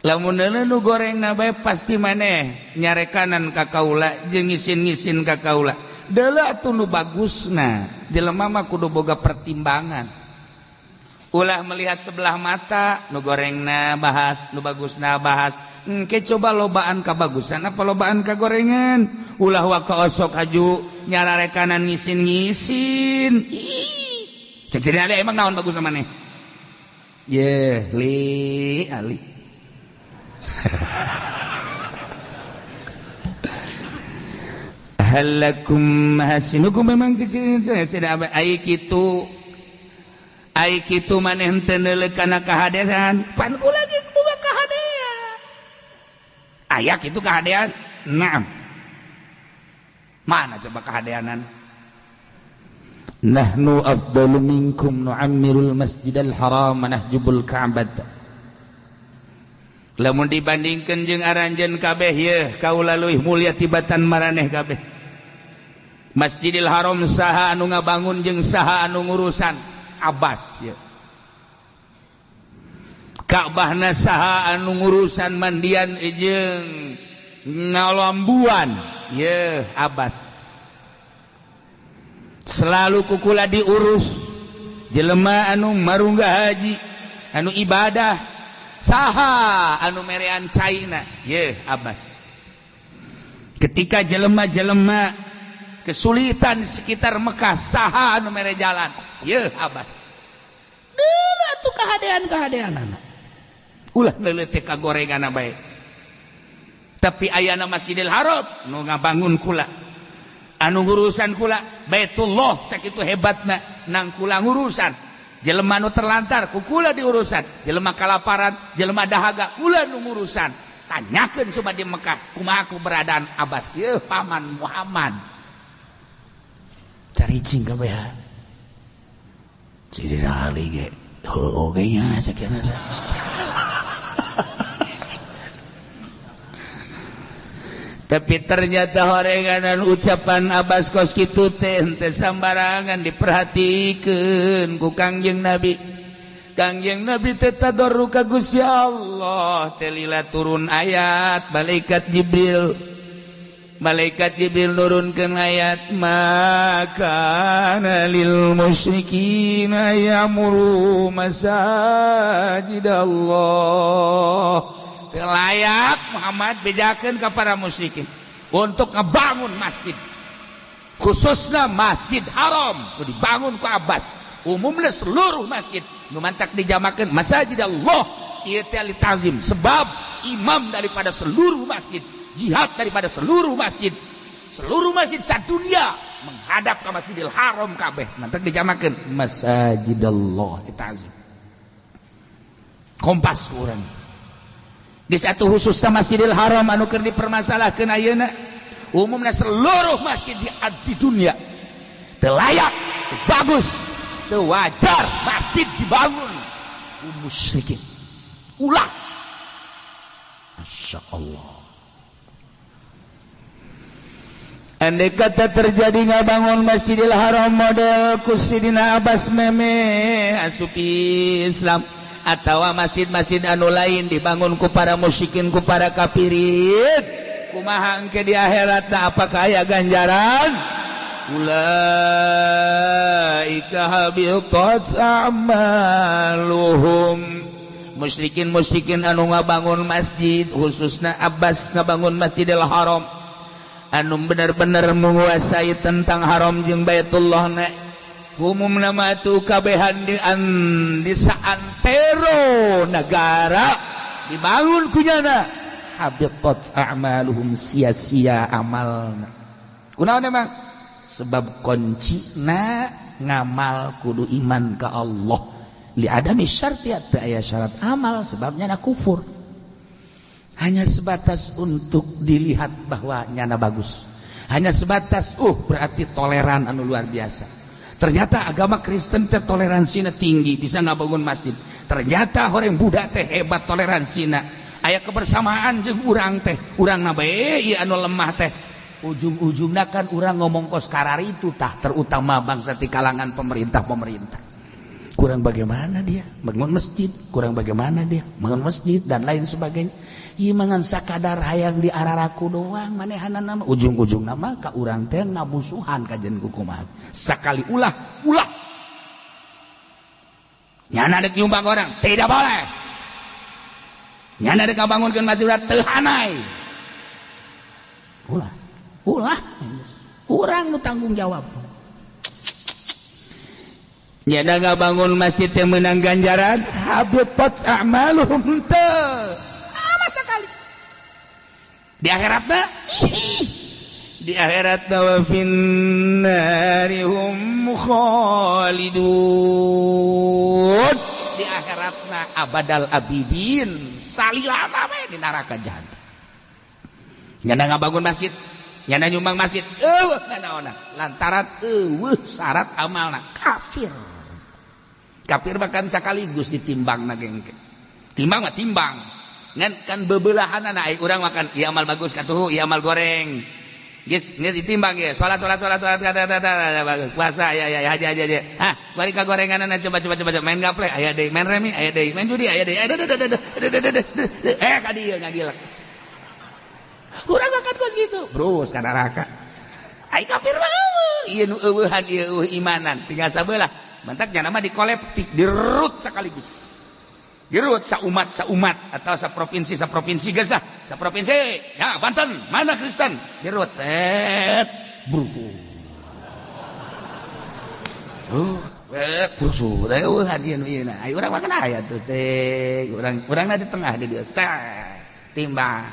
Lamun deuleu nu gorengna bae pasti maneh nyarekanan ka kaula jeung ngisin-ngisin ka kaula. Deuleu atuh nu bagusna. Jelema mah kudu boga pertimbangan. Ulah melihat sebelah mata, nu gorengna bahas, nu bagusna bahas. Engke coba lobaan ka bagusan apa lobaan ka gorengan. Ulah waka osok haju nyararekanan ngisin-ngisin. Ih. Cek Sidina Ali emang naon bagus maneh? Yeh, li Ali. Halakum mahasinukum memang cek Sidina ai kitu. Ai kitu maneh teu neuleuh kana kahadean, pan kula ge boga kahadean. Aya kitu kahadean? Naam. Mana coba kahadeanan? Nahnu afdalu minkum nu'ammirul masjidal haram nahjubul ka'bah. Lamun dibandingkeun jeung aranjeun kabeh yeuh kaula leuwih mulia tibatan maraneh kabeh. Masjidil Haram saha anu ngabangun jeung saha anu ngurusan? Abbas ya. Ka'bahna saha anu ngurusan mandian jeung ngalambuan ye Abbas. Selalu kukula diurus jelema anu marungga haji anu ibadah saha anu merean caina ye Abbas. Ketika jelema-jelema kesulitan sekitar Mekah saha anu mere jalan ye Abbas. Deuleu atuh kahadean-kahadeanana. Ulah neuleuh teh ka gorenganna bae. Tapi ayana Masjidil Haram nu ngabangun kula, anu ngurusan kula. Baitullah sakitu hebatna nang kula ngurusan. Jelema nu terlantar ku kula diurusan, jelema kalaparan, jelema dahaga kula nu ngurusan. Tanyakeun coba di Mekah kumaha keberadaan Abbas, yeuh paman Muhammad. Caricing kabeh. Sidina Ali ge heueuh oge nya sakieu. Tapi ternyata horenganan ucapan Abbas kos kitu teh henteu sambarangan diperhatikeun ku Kangjeng Nabi. Kangjeng Nabi teh tadarru ka Gusti Allah, teh lila turun ayat malaikat Jibril. Malaikat Jibril nurunkeun ayat maka lil musyrikin ya'muru masajid Allah. Layak Muhammad bejakeun ka para musyrikin untuk ngebangun masjid, khususnya Masjid Haram dibangun ku Abbas, umumnya seluruh masjid nu mantak dijamakeun Masjid Allah ieu teh li ta'zim, sebab imam daripada seluruh masjid, jihad daripada seluruh masjid, seluruh masjid sadunia menghadap ke Masjidil Haram kabeh mantak dijamakeun Masjid Allah li ta'zim. Kompas urang di satu khususnya Masjidil Haram anu keur dipermasalahkeun ayeuna, umumnya seluruh masjid di dunia teu layak, teu bagus, teu wajar masjid dibangun ku musyrikin. Ulah. Masya Allah. Andai kata terjadi ngabangun Masjidil Haram model ku Sidina Abbas meme asup Islam, atau masjid-masjid anu lain dibangun ku para musyrikin, ku para kafirin, kumaha engke di akhirat apakah aya ganjaran? Ulaika habitat a'maluhum. Musyrikin-musyrikin anu ngabangun masjid, khususna Abbas ngabangun Masjidil Haram anu bener-bener menguasai tentang haram jeung Baitullah na umum nama tu kabehan di saantero negara dibangun kunyana habitat a'maluhum, sia-sia amalna. Kunaon emang? Sebab kuncina ngamal kudu iman ka Allah. Li adami syarti teu aya syarat amal, sebabnya na kufur. Hanya sebatas untuk dilihat bahwa nyana bagus. Hanya sebatas berarti toleran anu luar biasa. Ternyata agama Kristen teh toleransinya tinggi, bisa ngabangun masjid. Ternyata orang Buddha teh hebat toleransinya. Aya kebersamaan jeung urang teh, urang na bae ieu anu lemah teh. Ujung-ujungna kan urang ngomong kos karari itu tah, terutama bangsa di kalangan pemerintah-pemerintah. Kurang bagaimana dia bangun masjid, kurang bagaimana dia bangun masjid dan lain sebagainya. Ieu mangan sakadar hayang di araraku doang manehanana mah ujung-ujungna mah ka urang teh ngamusuhan kajen kukumaha. Sakali ulah ulah nyana dek nyumbang orang tidak boleh, nyana dek ngabangunkeun masjid teu hanai, ulah ulah urang nu tanggung jawab. Nyana ngabangun masjid teh meunang ganjaran habitat a'maluhum teu sama sekali di akhiratna. Di akhirat wa finnari hum khalidun. Di akhiratna abadal abidin, salilana we di neraka jahanam. Nyana ngabangun masjid, nyana nyumbang masjid, eueuh nanaonan lantaran eueuh syarat amalna kafir. Kafir bahkan sekaligus ditimbangna gengke. Timbang mah timbang. Ngan kan bebelahanana ai urang makan ieu amal bagus katuhu, ieu amal goreng. Geus geus ditimbang ge. Salat salat salat salat kata bagus. Puasa ya ya haji haji haji. Hah, bari ka gorenganana coba coba coba main gaple aya deui, main remi aya deui, main judi aya deui. Eh ka dieu ngagilek. Urang makan kos kitu. Brus ka neraka. Ai kafir mah ieu nu eueuhan ieu eueuh imanan. Tinggal sabelah. Mantak nya nama dikolektif, dirut sekaligus. Dirut saumat saumat atau saprovinsi saprovinsi geus lah. Saprovinsi ya Banten mana Kristen dirut set brusu. Tuh, brusu. Eueuhan ieu nu ieu na. Ai urang mah kana aya tuh teh. Urang urangna di tengah di dieu. Set timbang.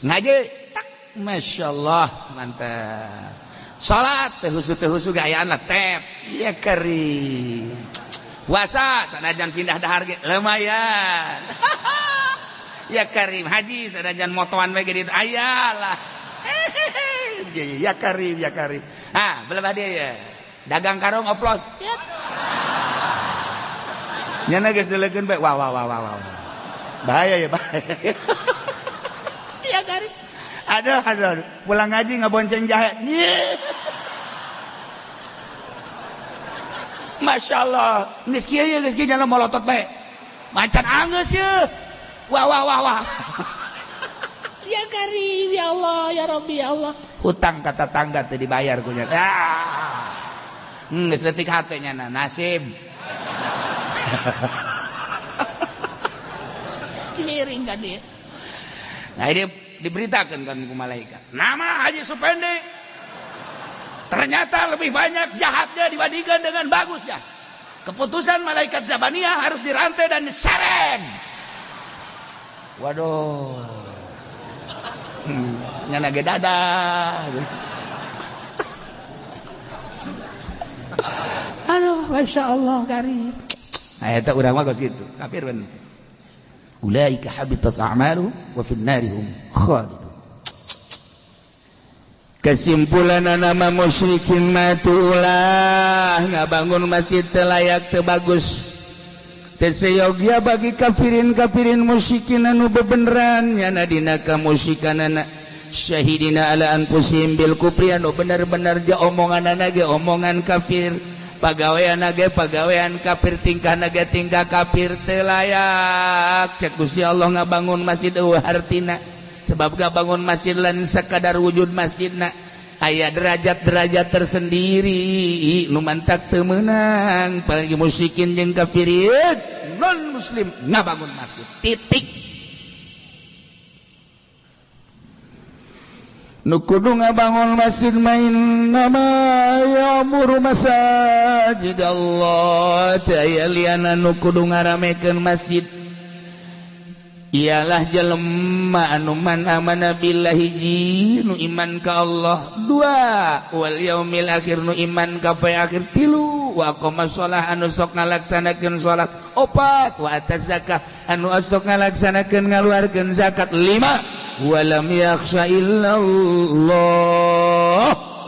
Ngaji tak, Masya Allah, mantap. Salat teu husu gayaan lah tep. Ya karim. Puasa sanajan pindah dahar ge lumayan. Ya karim. Haji sanajan motoan we ge ditu aya lah. Ya karim, ya karim. Ah, belah dia ya. Dagang karong oplos. Ya. Nyana geus dileukeun bae. Wah wah wah wah wah. Bahaya ya, bahaya. Ya karim. Aduh, aduh, aduh. Pulang ngaji ngabonceng jahe. Masya Allah. Geus kieu ye, geus kieu jalan molotot bae. Macan anggeus ye. Wah wah wah wah. Ya karim, ya Allah, ya Rabbi, ya Allah. Hutang kata tangga teu dibayar ku nya. Ah. Geus leutik hate nya nasib. Miring ka dia. Nah, ini diberitakan kan ku malaikat. Nama Haji Supendi ternyata lebih banyak jahatnya dibandingkan dengan bagusnya. Keputusan malaikat Zabaniyah harus dirantai dan diseret. Waduh. Nyana ge dadah. Aduh, Masya Allah karim. Nah, eta urang mah geus kitu. Kafir bener. Ulaika habitat a'maluhum wa fin narihum khalidun. Kesimpulan nama musyrikin matulah ngabangun masjid teu layak teu bagus. Teu seyogia bagi kafirin-kafirin musyrikin anu bebeneran nyana dina kamusyrikanana syahidina ala anfusihim bil kufri anu bener-bener ja omonganana ge omongan kafir. Pagawean ge pagawean kafir, tingkah ge tingkah kafir teu layak. Cek Gusti Allah ngabangun masjid eueuh hartina. Sebab ngabangun masjid lain sakadar wujud masjidna aya derajat-derajat tersendiri nu mantak teu meunang bagi musyrikin jeung kafirin non muslim ngabangun masjid titik. Nu kudu ngabangun masjid main nama ya'muru masajid Allah teu liana nu kudu ngaramekeun masjid ialah jelema anu man amana billahi ji nu iman ka Allah, dua wal yaumil akhir nu iman ka poe akhir, tilu wa aqama shalah anu sok ngalaksanakeun salat, opat wa ataz zakah anu sok ngalaksanakeun ngaluarkeun zakat, lima walam yakhsha illallah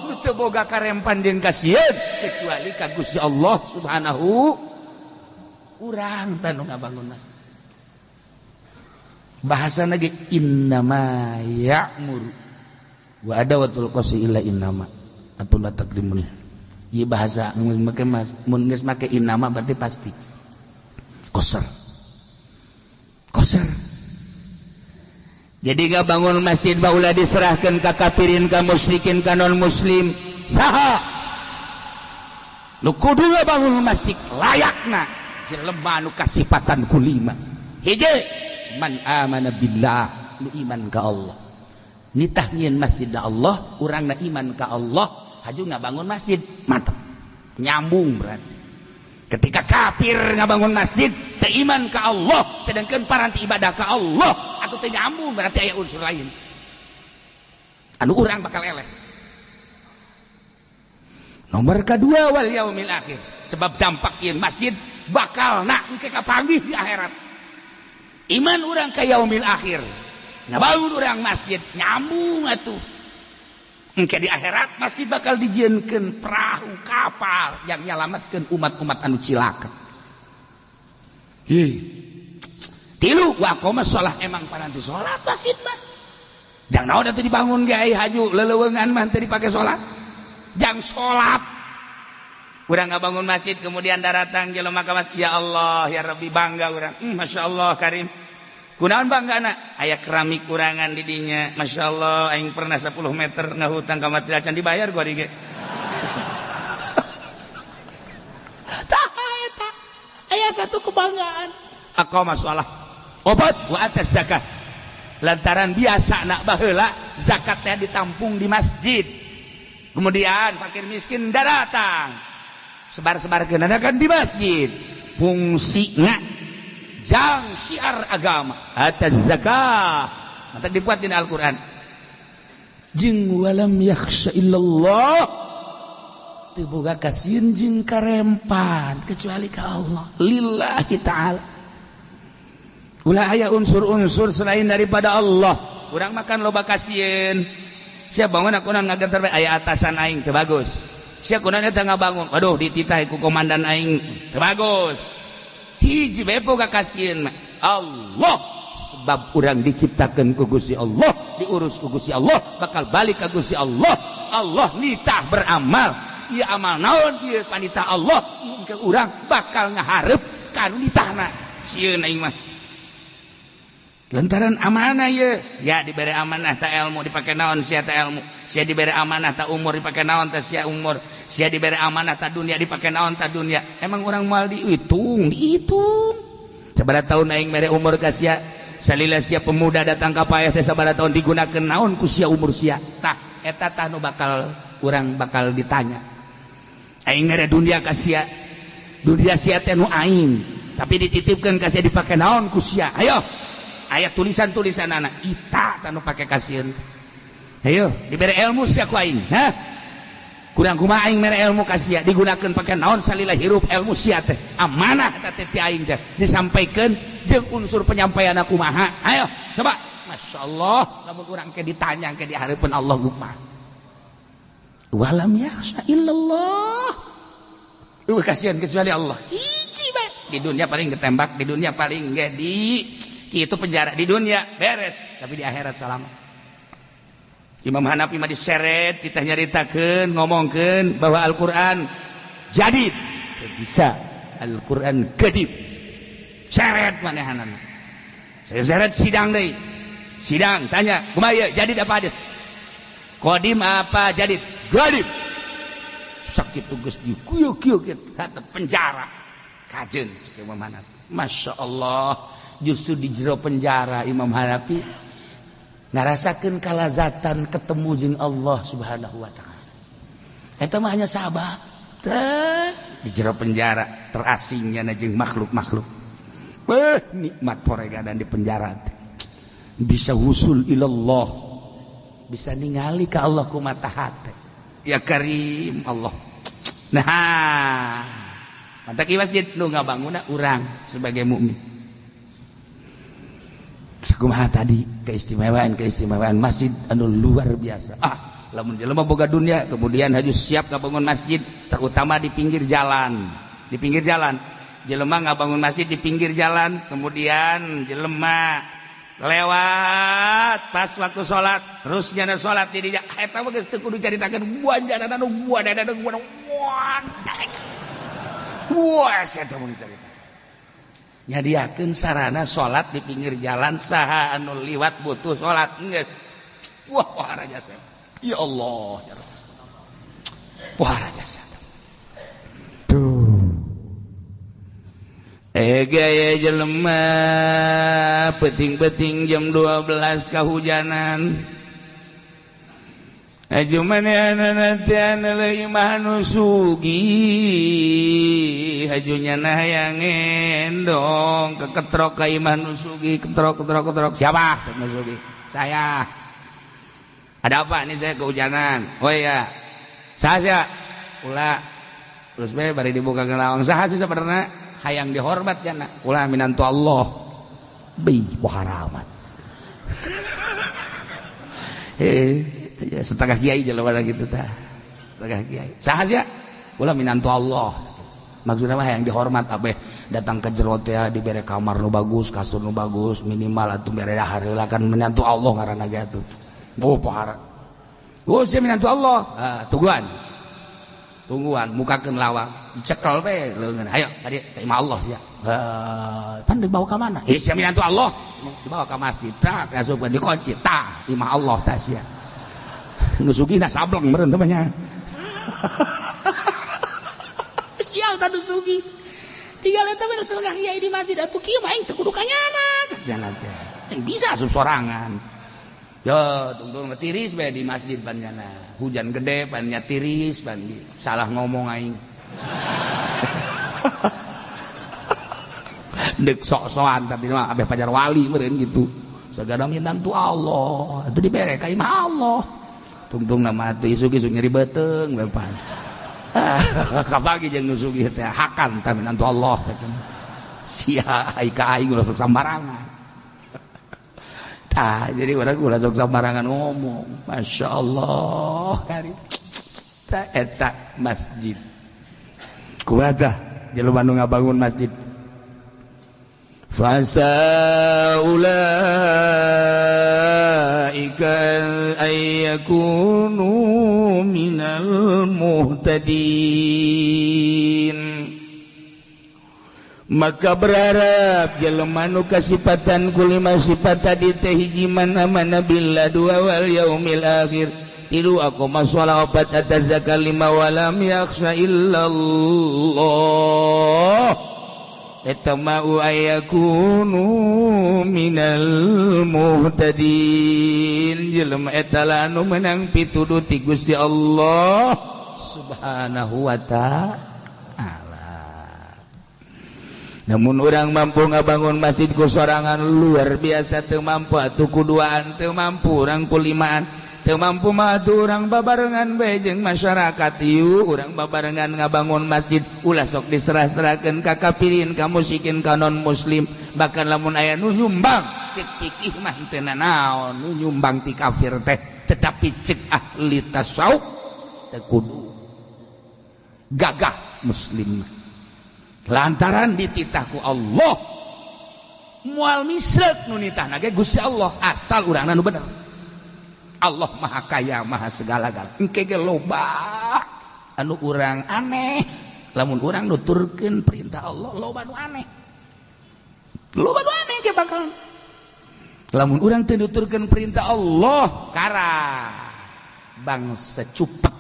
nu teu boga karempan jeung kasieun kecuali ka Gusti Allah Subhanahu. Urang teh nu ngabangun masjid bahasa lagi innama ya'muru wa adawatul qasi illa innama atau la taqdimun. Ieu bahasa mun make mun geus make innama berarti pasti qasar. Qasar. Jadi gak bangun masjid baula diserahkan ka kafirin ka musyrikin ka non muslim. Saha nu kudu bangun masjid layakna jelema nu kasipatan ku lima. Hiji man amana billah nu iman ka Allah. Nitah nyieun masjid Allah, urangna iman ka Allah, haju ngabangun masjid, mantap. Nyambung berarti. Ketika kafir ngabangun masjid, teu iman ka Allah, sedangkan paranti ibadah ka Allah, atau teu nyambung berarti aya unsur lain. Anu urang bakal eleh. Nomor kedua wal yaumil akhir. Sebab dampak ieu masjid bakal nak engke kapanggih di akhirat. Iman urang ka yaumil akhir. Ngabangun urang masjid nyambung atuh. Engke di akhirat masjid bakal dijieunkeun perahu kapal yang nyalametkeun umat-umat anu cilaka. Hih. Tilu wa qoma shalah emang paranti salat masjid mah. Jang naon atuh dibangun ge ai haju leleuweungan mah teu dipake salat. Jang salat. Urang ngabangun masjid kemudian daratang jelema ka masjid, ya Allah ya Rabbi bangga urang. Masya Allah karim. Kunaon bangga na? Aya keramik kurangan di dinya. Masya Allah aing pernah 10 meter ngahutang ka mati acan dibayar gua dige. Tah eta aya satu kebanggaan. Aqama shalah. Obat wa atas zakat. Lantaran biasa nak baheula zakatnya ditampung di masjid. Kemudian fakir miskin datang. Sebar-sebar keunana kan di masjid. Fungsina jang syiar agama atas zakah. Mantap dibuat dina Al-Qur'an. Jeung walam yakhsha illallah. Teu boga kasieun jeung karempan kecuali ka Allah. Lillahi ta'ala. Ulah aya unsur-unsur selain daripada Allah. Urang makan loba kasieun. Sia bangun aku ngagentar bae aya atasan aing teu bagus. Sia kunaon eta ngabangun. Waduh dititah ku komandan aing teu bagus. Hiji bae boga kasieun mah Allah. Sebab urang diciptakeun ku Gusti Allah, diurus ku Gusti Allah, bakal balik ka Gusti Allah. Allah nitah beramal. Ieu amal naon ieu panitah Allah, ke urang bakal ngahareup ka nu nitahna. Sieun aing mah. Lantaran amanah ye, ya diberi amanah ta ilmu dipake naon sia ta ilmu, sia diberi amanah ta umur dipake naon ta sia umur, sia diberi amanah ta dunia dipake naon ta dunia. Emang urang moal dihitung, dihitung. Sabaraha tahun aing mere umur ka sia, salila sia pemuda datang ka paeh teh sabaraha tahun digunakeun naon ku sia umur sia. Tah eta tah nu bakal urang bakal ditanya. Aing mere dunia ka sia, dunia sia teh nu aing, tapi dititipkeun ka sia dipake naon ku sia. Ayo ayat tulisan-tulisan anak ita tanu pake kasieun. Ayo diberi ilmu sia ku aing, hah? Kurang kumaha aing mere ilmu ka sia digunakeun pake naon salila hirup ilmu sia teh. Amanah eta teh ti aing teh disampaikeun jeung unsur penyampaian kumaha. Ayo coba. Masyaallah lamun urang ke ditanya ke di hareupeun Allah kumaha. Walam yakhsha illallah. Eueuh kasieun kecuali Allah. Hiji bae. Di dunia paling ditembak, di dunia paling ge di itu penjara di dunia beres, tapi di akhirat selamat. Imam Hanafi mah diseret, kita nyaritakeun, ngomongkeun bahwa Al-Qur'an jadid. Bisa Al-Qur'an gedib. Seret manehanana. Saya seret sidang deui. Sidang tanya, kumaha ieu jadid apa hadis? Qadim apa jadid? Gadib. Sakit geus dikuyuk-kuyuk kitu penjara. Kajeun cek Imam Hanafi. Masya Allah. Justru di jero penjara Imam Hanafi ngarasakeun kalazatan ketemu jeung Allah Subhanahu wa taala. Eta mah hanya sahabat. Di jero penjara terasingnya jeung makhluk-makhluk. Beuh nikmat poregadan di penjara teh. Bisa wusul ilallah. Bisa ningali ka Allah ku mata hate. Ya Karim Allah. Nah, mantak ieu masjid nu ngabangunna urang sebagai mukmin. Sakumaha tadi keistimewaan masjid anu luar biasa. Ah, lamun jelema boga dunia kemudian haju siap ngabangun masjid terutama di pinggir jalan. Di pinggir jalan. Jelema ngabangun masjid di pinggir jalan, kemudian jelema lewat pas waktu salat, terus nyana salat di dinya eta mah geus teu kudu caritakeun buanjana anu buanjana anu wah eta mah carita. Nyadiakeun sarana salat di pinggir jalan saha anu liwat butuh salat geus. Wah wah jasa. Ya Allah ya Rasulullah. Wah jasa. Tuh. Gaya jelema peting-peting jam 12 kahujanan. Aju manehna imah nu sugih haju nyana hayang ngendong keketrok ka imah nu sugih ketrok ketrok ketrok siapa nu sugih saya ada apa ini saya kehujanan oh iya saha ulah terus bae bari dibuka ke lawang saha sih sebenarnya hayang dihormat jana ulah minantu Allah bih haramat setengah kiai jelema gitu tah setengah kiai saha sia ulah minantu Allah maksudna mah hayang dihormat abeh datang ke jero teh dibere kamar nu bagus kasur nu bagus minimal atuh bere dahar heula kan minantu Allah ngaranna ge atuh oh pohara oh sia minantu Allah ah tungguan tungguan mukakeun lawang dicekel we leungeun ayo tadi ka imah Allah sia pan dibawa ka mana ih sia minantu Allah dibawa ka masjid tah asupkeun dikunci tah imah Allah tah sia nu sugihna sableng meureun teh nya. Sial tah nu sugih. Tinggal eta mah setengah kiai di masjid atuh kieu mah aing teu kudu kanyana. Jalan teh. Bisa asup sorangan. Yo tungtung tiris bae di masjid pan nyana. Hujan gede pan nya tiris pan salah ngomong aing. Deuk sok-sokan tapi mah abeh pajar wali meureun gitu. Sagala minantu Allah atuh dibere ka imah Allah. Tungtung nama atuh isuk-isuk nyeri beuteung bapak. Kapagi jeung nu sugih teh hakan tah minantu Allah teh. Sia ai ka aing ulah sok sambarangan. Tah jadi urang ulah sok sambarangan ngomong. Masya Allah kari. Tah eta masjid. Kumaha tah jelema nu ngabangun masjid? Fasa ulaika ay yakunu minal muhtadin. Maka berharap jelema nu kasipatan ku lima sifat tadi teh hiji man amana billah dua wal yaumil akhir tilu aqama shalah opat atas zakat lima walam yakhsha illallah eta ma'u ayakunu minal muhtadin. Jelema eta lah anu menang pituduh ti Gusti Allah Subhanahu wa ta'ala. Namun orang mampu ngabangun masjid ku sorangan luar biasa teu mampu atuh ku duaan teu mampu urang ku limaan teu mampu mah atuh urang babarengan bae jeung masyarakat ieu urang babarengan ngabangun masjid ulah sok diserah-serahkeun ka kafirin ka musyrikin ka non muslim. Bahkan lamun aya nu nyumbang cek pikih mah teu nanaon nu nyumbang ti kafir teh, tetapi cek ahli tasawuf teu kudu gagah muslim lantaran dititahku Allah moal misrek nu nitahna ge Gusti Allah asal urangna nu bener. Allah maha kaya maha segala-gala. Engke ge loba anu urang aneh lamun urang nuturkeun perintah Allah loba nu aneh, loba nu aneh ge bakal lamun urang teu nuturkeun perintah Allah kara bangsa cupek.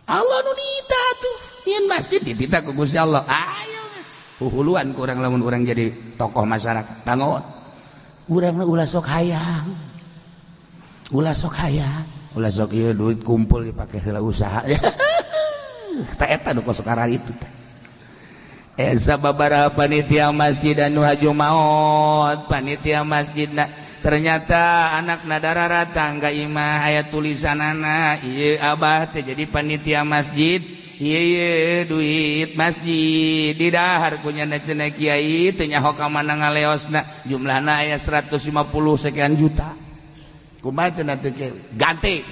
Allah nu nitah tuh nyeun masjid dititah ku Gusti Allah. Ayo geus huhuluan ku urang lamun urang jadi tokoh masyarakat bangun urang ulah sok hayang, ulah sok hayang, ulah sok ieu duit kumpul dipake heula usaha. Tah eta nu kos karar itu teh. Eta sababaraha panitia masjid anu haju maot panitia masjidna ternyata anak nadara ratang ka imah aya tulisanana ieu abah teh jadi panitia masjid ieu duit masjid didahar ku nyana cenah kiai teu nyaho ka mana ngaleosna jumlahna aya 150 sekian juta. Kumaha cenah teh kiai ganti.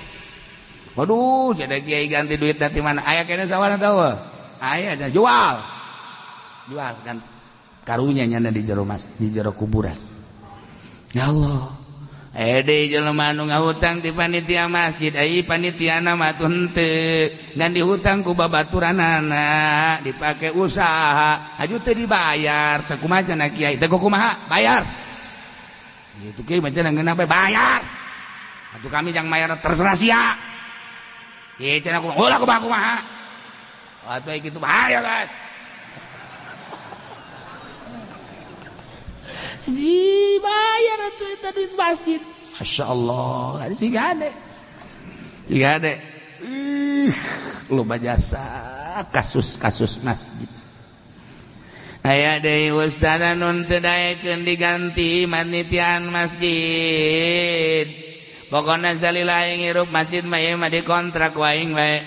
Waduh cenah kiai ganti duit ti mana aya keneh sawarna tahu aya cenah jual jual ganti karunya nyana di jero mas di jero kuburan. Ya Allah Ede jelema nu ngahutang ti panitia masjid ai panitiana mah tuh henteu ngan dihutang ku babaturanana dipake usaha aju teu dibayar teh kumaha cenah kiai teh kumaha bayar gitu kiai mah cenah ngeunah bae bayar atuh kami jang bayar terserah sia ieu cenah kumaha ulah kumaha kumaha atuh kitu bahaya guys. Ji bayar atuh eta duit masjid. Masya Allah, siga ade. Siga ade. Ih, loba jasa kasus-kasus masjid. Aya deui ustaz anu teu daekeun diganti panitiaan masjid. Pokona salila aing hirup masjid mah ieu mah dikontrak ku aing bae.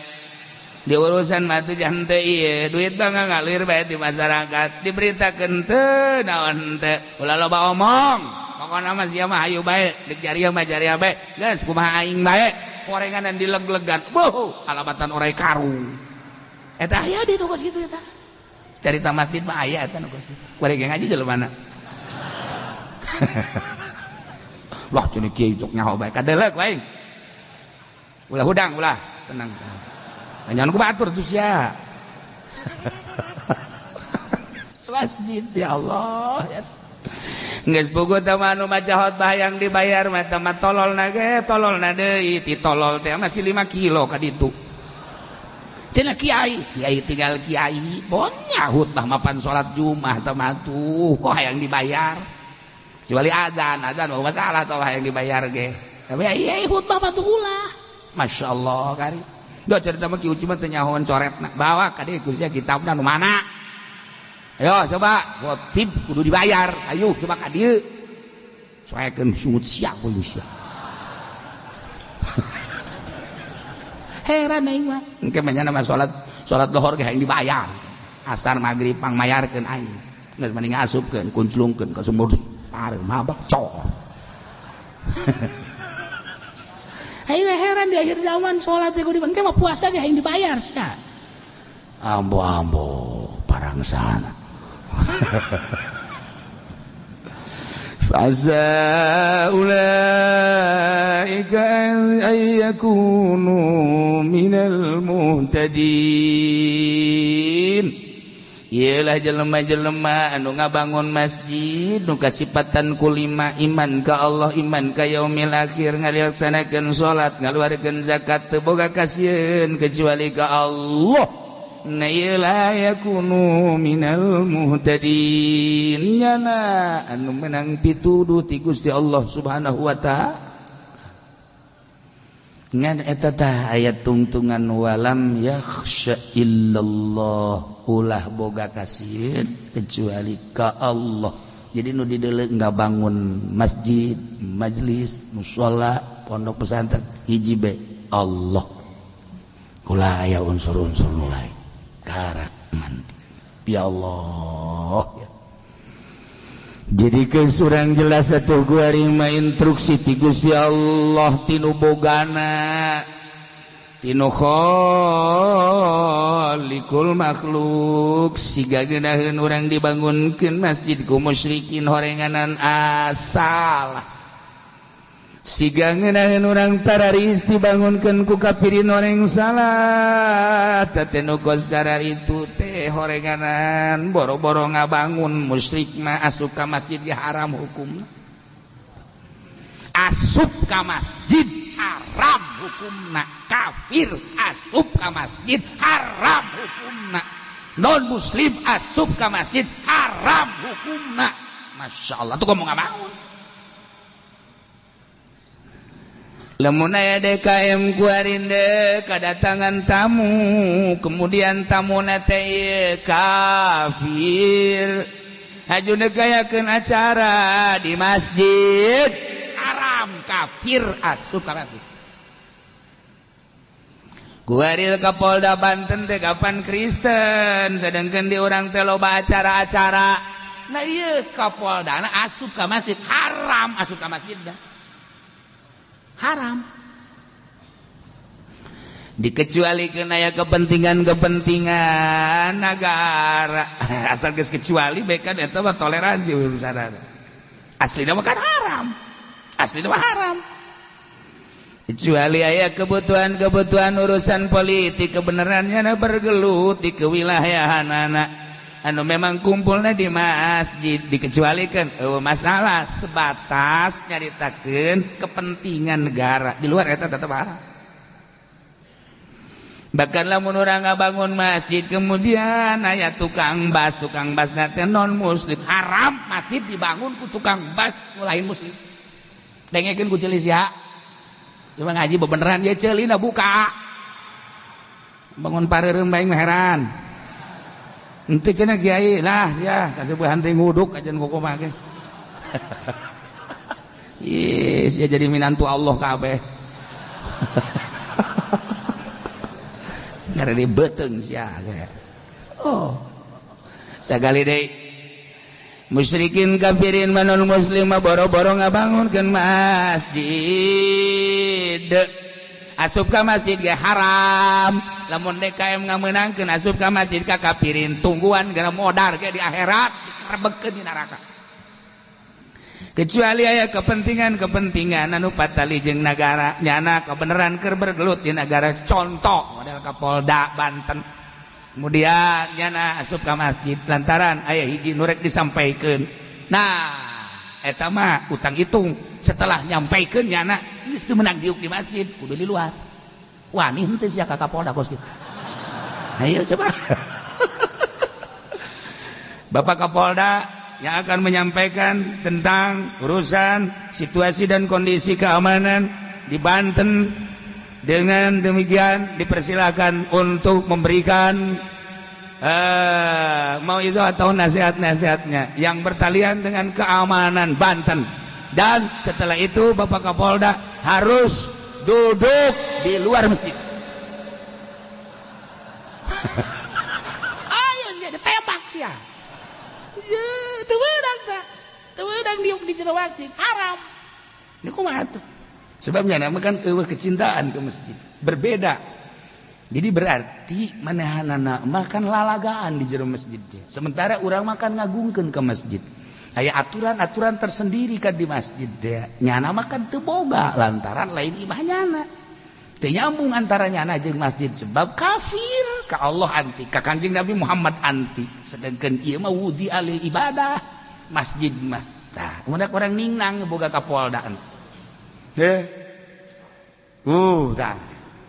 Di urusan mah teu jangan teu ieu duit mah ngalir bae di masyarakat diberitakeun teu naon teu ulah loba omong pokona mah sia mah hayu bae deuk jariah mah jariah bae geus kumaha aing bae korenganan dileg-legan beuh alabatan orai karung eta aya di nu kos kitu eta carita masjid mah aya eta nu kos kitu kuari ge ngaji jelema wah cenah kiai cok nyaho bae kadeleuk aing ulah hudang ulah tenang. Jangan ku batur tuh sia. Masjid ya Allah. Geus puguh teh mah anu maca khotbah yang dibayar mah teh mah tololna ge tololna deui ti tolol teh masih 5 kilo ka ditu. Cenah kiai, kiai tinggal kiai, bonya khutbah mapan salat Jumat teh mah tuh kok hayang dibayar. Kecuali adzan, adzan mah masalah teh hayang dibayar ge. Tapi kiai khutbah mah tuh ulah. Masya Allah kari. Duh cerita mah Ki Uci mah teu nyahoan coretna. Bawa ka dieu ku sia kitabna nu mana? Ayo coba, khotib kudu dibayar. Ayo coba ka dieu. Soekeun sungut sia kuing sia. Heran aing mah. Engke mah nyana mah salat salat lohor ge hayang dibayar. Asar magrib pangmayarkeun aing. Geus mending asupkeun kunclungkeun ka sumur pareum mabak cor. Aing heran di akhir zaman salat teh kudu engke mah puasa ge hayang dibayar sia. Ambo-ambo parangsana. Fa'asa ulaika an yakunu minal muhtadin. Iyalah jelema-jelema anu ngabangun masjid nu kasipatan kulima iman ka Allah, iman ka yaumil akhir, ngalaksanakeun salat, ngaluarkeun zakat, teu boga kasieun kecuali ka Allah. Na iyalah yakunu minal muhtadin, nyana anu menang pituduh ti Gusti Allah Subhanahu wa ta'ala. Ngan eta tah ayat tungtungan walam yakhsha illallah, ulah boga kasieun kecuali ka Allah. Jadi nu dideuleu ngabangun masjid, majelis, musala, pondok pesantren hiji be Allah. Ulah aya unsur-unsur nu lain. Karak mandi. Ya Allah. Jadi ke surang jelas satu guari mah instruksi ti Gusti Allah tinu bogana tinu khaliqul makhluk siga geunaheun urang dibangunkeun masjid ku musyrikin horenganan asal siga ngeunaheun urang tararis dibangunkeun ku kafirin horeng salah teh nu kos itu teh horenganan boro-boro ngabangun musyrik mah asup ka masjid ge haram hukumna, asup ka masjid haram hukumna, kafir asup ka masjid haram hukumna, non muslim asup ka masjid haram hukumna. Masya Allah tuh ngomong ngabangun. Lamun aya DKM kuarinde kedatangan tamu, kemudian tamuna teh kafir, haju nekayakeun acara di masjid haram, kafir asup ka masjid. Kuaril ka Polda Banten teh kapan Kristen, sedangkan di urang teh loba acara-acara. Nah ieu Kapoldana asup ka masjid haram, asup ka masjid dah. Haram. Dikecualikan aya kepentingan-kepentingan negara. Asal geus kecuali bae kan eta mah toleransi urusanana. Aslina mah kan haram. Aslina mah haram. Kecuali aya kebutuhan-kebutuhan urusan politik kebenarannya na bergelut di kewilayahanana. Anu memang kumpulna di masjid dikecualikan masalah sebatas nyaritakeun kepentingan negara di luar eta tetep haram. Bahkan lamun urang ngabangun masjid kemudian aya tukang bas teh non muslim haram, masjid dibangun ku tukang bas ku lain muslim. Dengekeun ku ceuli sia. Cuma ngaji bebeneran ye ceulina buka. Bangun pareureum bae mah heran. Ente cenah kiai lah ya kasepuhan teh nguduk ajan kumaha ge. Yes, ya jadi minantu Allah kabeh. Ngare beuteung sia ge. Oh. Sagali deui musyrikin kafirin manon muslim boro-boro ngabangunkeun masjid. Asup ka masjid ge haram. Lamun DKM ngamenangkeun asup ka masjid ka kafirin tungguan gara modar ge di akhirat dikerebegkeun di neraka. Kecuali aya kepentingan-kepentingan anu patali jeung nagara nyana kebenaran keur bergelut di nagara, contoh model Kapolda Banten. Kemudian nyana asup ka masjid lantaran aya hiji nu rek disampaikeun. Nah, eta mah utang hitung setelah nyampaikeun nyana geus teu meunang diuk di masjid kudu di luar. Wani henteu sia ka Kapolda kos kitu. Ayo coba. Bapak Kapolda yang akan menyampaikan tentang urusan situasi dan kondisi keamanan di Banten. Dengan demikian dipersilakan untuk memberikan mau itu atau nasihat-nasihatnya yang bertalian dengan keamanan Banten. Dan setelah itu Bapak Kapolda harus duduk di luar masjid. Ayo sia ditembak sia. Ye, teu meunang tah. Teu meunang diuk di jero masjid, haram. Ini kumaha tuh? Sebabnya nama kan eueuh kecintaan ke masjid. Berbeda. Jadi berarti manehanana makan lalagaan di jero masjid. Sementara urang makan ngagungkeun ke masjid. Aya aturan-aturan tersendiri kan di masjid teh. Nyana makan teu boga lantaran lain imah nyana. Teu nyambung antara nyana jeung masjid sebab kafir ka Allah anti, ka Kangjeng Nabi Muhammad anti. Sedangkan ieu mah wudi alil ibadah masjid mah. Tah, kemudian orang ningnang boga kapoldaan. Tah.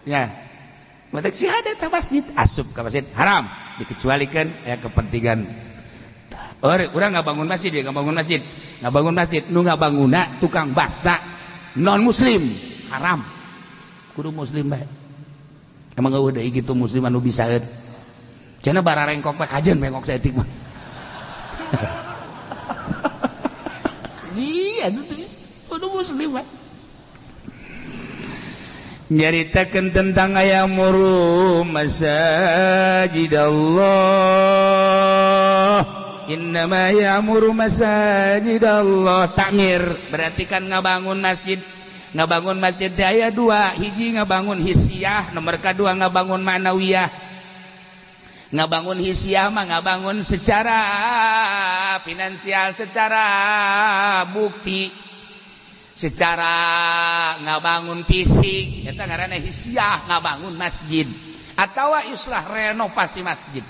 Ya. Matak si ada tah masjid asup ka masjid haram dikecualikan ya kepentingan. Urang ngabangun masjid ya, ngabangun masjid. Ngabangun masjid nu ngabanguna tukang basta non muslim haram. Kudu muslim bae. Emang eueuh deui kitu muslim anu bisaeun. Cenah bararengkok bae kajeun bengkok saeutik mah. Iya, kudu muslim bae. Nyaritakeun tentang ayamuru masajid Allah. Innama ya'muru masajid Allah. Takmir berarti kan ngabangun masjid. Ngabangun masjid teh aya dua, hiji ngabangun hissiyah, nomor kadua ngabangun ma'nawiyah. Ngabangun hissiyah mah ngabangun secara finansial, secara bukti, secara ngabangun fisik, eta ngaranna hissiyah, ngabangun masjid atawa islah renovasi masjid.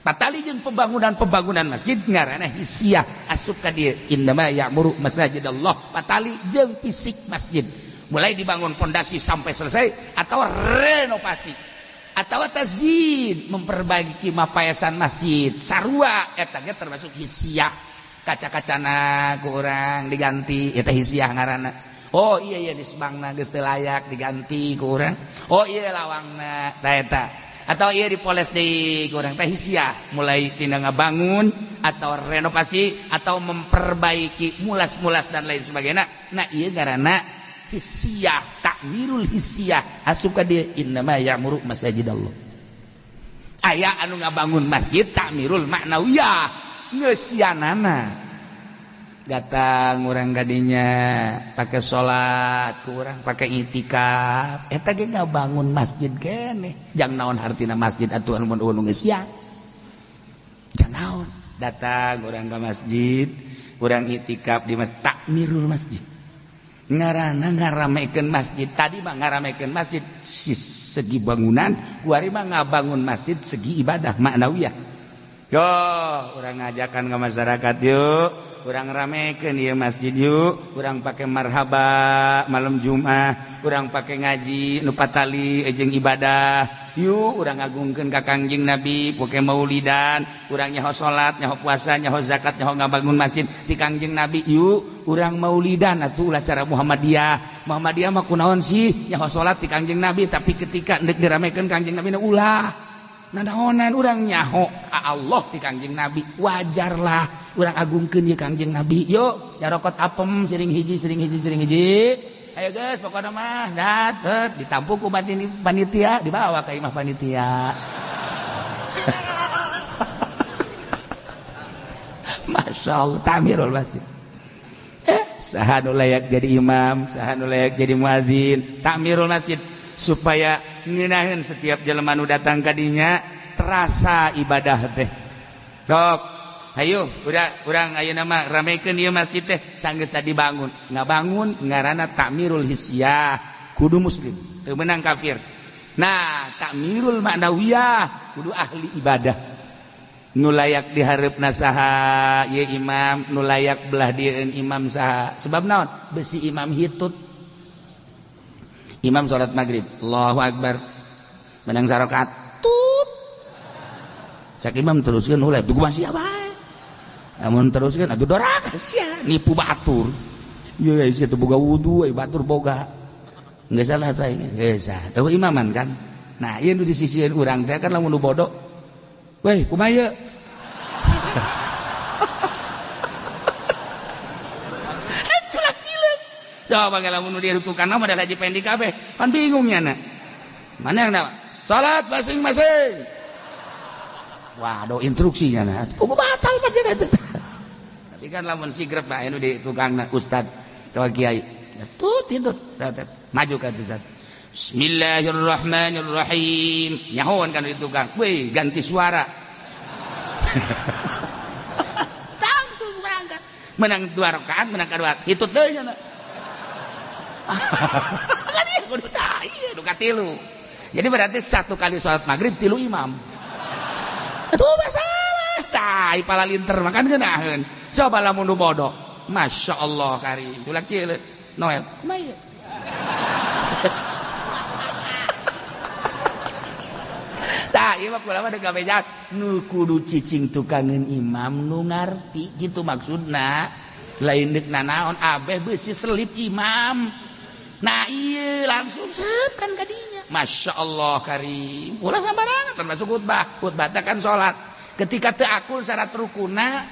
Patali jeung pembangunan-pembangunan masjid ngaranna hissiyah asup ka dieu innama ya'muru masajid Allah. Patali jeung fisik masjid mulai dibangun pondasi sampai selesai atau renovasi atau tazyin memperbaiki mapayasan masjid sarua eta ge termasuk hissiyah. Kaca-kacana ku urang diganti eta hissiyah ngaranna. Oh iya iya disbangna geus teu layak diganti ku urang. Oh iya lawangna ta eta. Atau iya dipoles deui ku urang teh hissiyah, mulai tina ngabangun atau renovasi atau memperbaiki mulas-mulas dan lain sebagainya. Nah ieu ngaranna hissiyah, takmirul hissiyah asup ka dieu innama ya'muru masajid Allah. Aya anu ngabangun masjid takmirul ma'nawiyah ngeusianana. Datang urang kadinya pakai salat, kurang pakai itikaf, eta ge ngabangun masjid keneh. Jang naon hartina masjid atuh mun eueuh nu ngeusian. Jang naon? Datang urang ka masjid, urang itikaf di masjid, takmirul masjid. Ngaranna ngaramekeun masjid. Tadi mah ngaramekeun masjid segi bangunan, kuari mah ngabangun masjid segi ibadah maknawiyah. Yo, urang ngajakan ke masyarakat yuk, urang ramekeun ieu masjid yuk, urang pake marhaba malam Jumat, urang pake ngaji nu patali jeung ibadah. Yuk, urang ngagungkeun ka Kangjeng Nabi pake maulidan, urang nyaho salat, nyaho puasa, nyaho zakat, nyaho ngabangun masjid ti Kangjeng Nabi. Yuk, urang maulidan atuh ulah cara Muhammadiyah. Muhammadiyah mah kunaon sih nyaho salat ti Kangjeng Nabi, tapi ketika deuk diramekeun Kangjeng Nabi ulah. Nanaonan urang nyaho Allah ti Kangjeng Nabi, wajarlah urang agungkeun ieu Kangjeng Nabi. Yuk, nyarokot apem siring hiji siring hiji siring hiji. Ayo guys, pokokna mah dat ditampung ku panitia, dibawa ka imah panitia. Masya Allah, tamirul masjid. Saha nu layak jadi imam, saha nu layak jadi muazin, takmirul masjid supaya ngeunaheun setiap jelema nu datang ka dinya terasa ibadah teh. Sok, ayo urang ayeuna mah ramekeun ieu masjid teh sanggeus tadi bangun. Ngabangun ngaranna takmirul hissiyah, kudu muslim, teu meunang kafir. Nah, takmirul ma'nawiyah kudu ahli ibadah. Nu layak dihareupna saha ieu imam, nu layak belah dieun imam saha. Sebab naon? Besi imam hitut. Imam salat maghrib, Allahu Akbar, menang sarokat, tut. Cak imam teruskeun ulah, tuh masih apa? Amun teruskeun atuh doraka sia, nipu batur. Ye sia teu boga wudu, ai batur boga. Geus salah teh, geus sah. Eueuh imaman kan. Nah, ieu nu disisieun urang teh kan lamun nu bodoh. Weh, kumaha ieu? Coba lamun nu dirutukan mah da Haji Pendi kabeh. Pan bingung nya na. Mana yang salat masing-masing. Waduh instruksinya nah. Pugu batal masjid eta. Tapi kan lamun sigrep mah anu di tukangna ustad atawa kiai. Tut tindut. Maju ka ustad. Bismillahirrahmanirrahim. Nyahoan kan di tukang. Weh, ganti suara. Langsung berangkat. Menang 2 rakaat, menang kedua. Hitut deui nya. Kan ieu kudu tah ieu nu katilu. Jadi berarti 1 kali salat maghrib 3 imam. Itu masalah. Tai pala linter makan geunaheun. Coba lamun nu bodoh. Masya Allah karim. Ulah kieu Noel. Kumaha ieu? Tah ieu mah kula mah deuk gawe nu kudu cicing tukangeun imam nu ngarti kitu maksudna. Lain deuk nanaon abeh beusi selip imam. Nah ieu langsung set kan kadinya. Masya Allah karim. Ulah sambarangan termasuk khutbah. Khutbah teh kan salat. Ketika teu akul syarat rukuna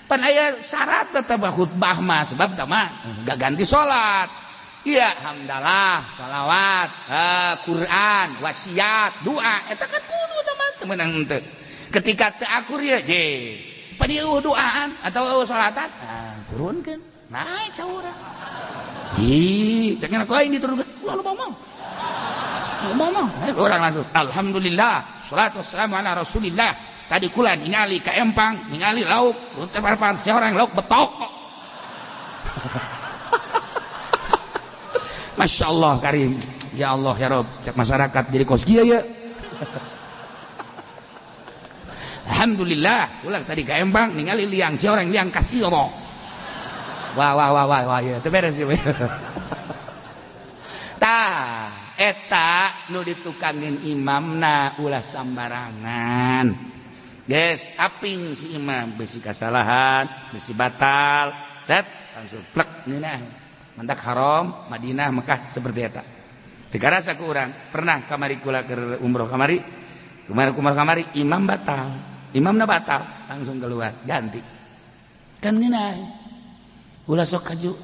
pan aya syarat tetep khutbah mah sebab tah mah gak ganti salat. Iya hamdalah, salawat, Quran, wasiat, doa eta kan kudu tah mah teu meunang henteu. Ketika teu akur ye je pan ieu doaan atau salatan, nah, turunkeun naik saurang. Ih, jangan aku aing diturunkeun. Ulah loba omong. Ngomong, orang langsung alhamdulillah, salatu wassalamu ala rasulillah. Tadi kula ningali ka empang, ningali lauk, teu parpan seorang lauk betok. Masya Allah karim. Ya Allah ya Rob, cek masyarakat jadi kos kieu ya. Alhamdulillah, ulah tadi ka empang ningali liang seorang liang kasih Allah. Wah wah wah wah wah ya, teu beres ieu. Tah eta nu ditukangin imamna ulah sambarangan. Guys, aping si imam besi kasalahan, besi batal, set langsung plek ngeunah. Mantak haram, Madinah, Mekah seperti eta. Teu karasa ku urang, pernah kamari kula keur umroh kamari, umroh kamari imam batal, imamna batal, langsung keluar, ganti. Kan ngeunah. Ulah sok kaju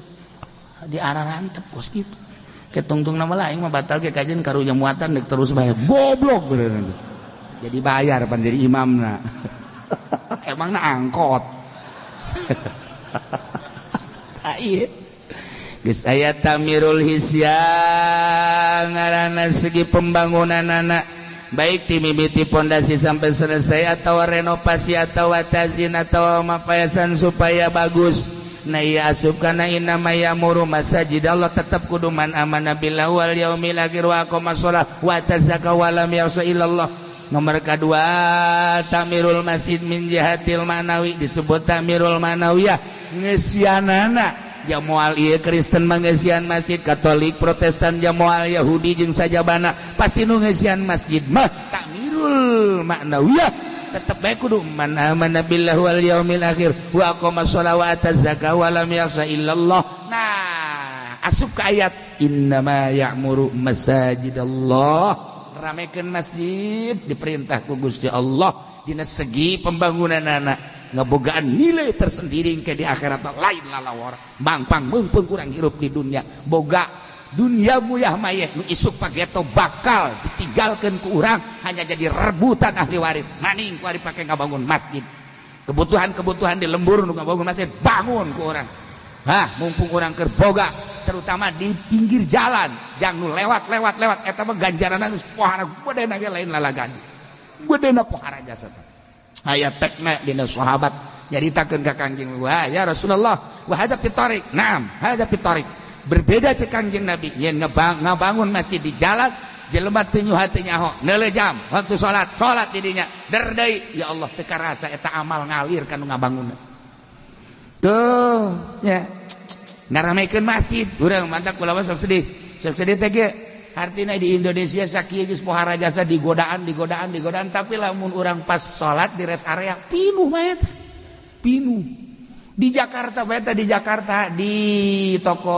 di arah rantep kos kitu. Ketungtung nama lain mah batal ke kajian karunya muatan dek terus bayar goblok beneran. Jadi bayar pan jadi imamna. Emangna angkot. Iya. Geus aya tamirul hisyang ngaranna segi pembangunan anak baik ti mimiti pondasi sampai selesai atau renovasi atau tazin atau mapayasan supaya bagus. Nah iya asup kana innama ya'muru masajid Allah tetap kudu man amana billahi wal yaumil akhir wa aqama shalah wa tazakka wa lam yakhsha illallah. Nomor kedua tamirul masjid min jihatil ma'nawi disebut tamirul ma'nawiyah ngeusianana jamoal ieu Kristen mangeusian masjid, Katolik, Protestan jamoal Yahudi jeung sajabana pasti nu ngeusian masjid mah tamirul ma'nawiyah tetep bae kudu man amana billahi wal yaumil akhir wa aqama shalah wa ataz zakah wa lam yakhsha illallah. Nah, asup ka ayat innama ya'muru masajidallah, ramekeun masjid diperintah ku Gusti Allah dina segi pembangunan anak ngebogaan nilai tersendiri ke di akhirat lain lalawar mangpang meungpeung kurang hirup di dunia boga dunia muyah mayeh nu isuk pageto bakal ditinggalkeun ku urang hanya jadi rebutan ahli waris maning ku ari pake ngabangun masjid kebutuhan-kebutuhan di lembur nu ngabangun masjid bangun ku urang hah mumpung urang keur boga terutama di pinggir jalan jang nu lewat lewat lewat eta mah ganjaranna geus pohara bedena ge lain lalagan bedena pohara jasa aya tekna dina sahabat nyaritakeun ka Kangjeng wah ya Rasulullah wa hadza fi tariq naam hadza fi tariq berbeda cek Kangjeng Nabi yen ngabangun masjid di jalan jelema teu nyuha teu nyaho neuleuh jam waktu salat salat di dinya der deui ya Allah teu karasa eta amal ngalir ka nu ngabangunna tuh nya ngaramekeun masjid urang mantak kula mah sok sedih teh ge artina di Indonesia sakieu geus pohara jasa digodaan digodaan digodaan tapi lamun urang pas salat di rest area pinuh bae eta pinuh di Jakarta bae eta di Jakarta di toko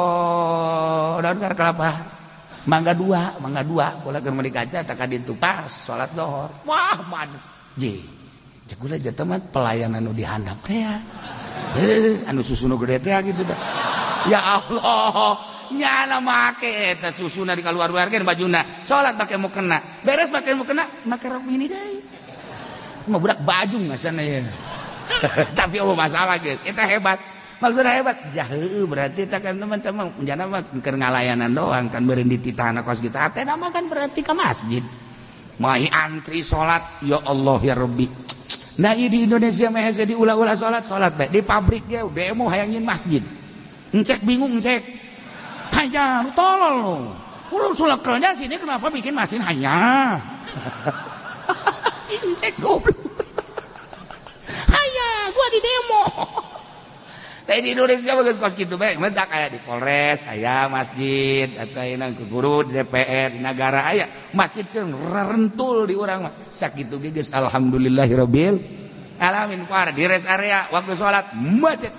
daun kelapa mangga dua kula keur meuli kaca tak ka ditu pas salat lohor wah man je cek kula jatuh mah pelayanan nu dihandap teh ya anu susu nu gede teh gitu dah ya Allah Nyana make eta susuna di kaluar-luarkeun bajuna. Salat make mukena. Beres make mukena, make rok mini deui. Mah budak bajung ngasana ya. Tapi oh masalah guys, eta hebat. Maksudnya hebat, jaheu berarti eta kan teman-teman jana mah keur ngalayanan doang kan beureun dititahna kos kitu. Atena mah kan berarti ka masjid. Mai antri salat, ya Allah ya Rabbi. Nah di Indonesia mah hese diulah-ulah salat, salat bae. Di pabrik ge demo hayang nyieun masjid. Encek bingung encek. Hanya lu tolol lu. Lu sulakelnya sini kenapa bikin masjid hanya? Si encek goblok. Hanya gua di demo. Tapi di Indonesia bagus kos kitu bae, mentak aya di Polres, aya masjid atau aya ke guru di DPR, di negara aya masjid sing rentul di urang mah. Sakitu ge geus alhamdulillahirabbil alamin. Par di rest area waktu salat macet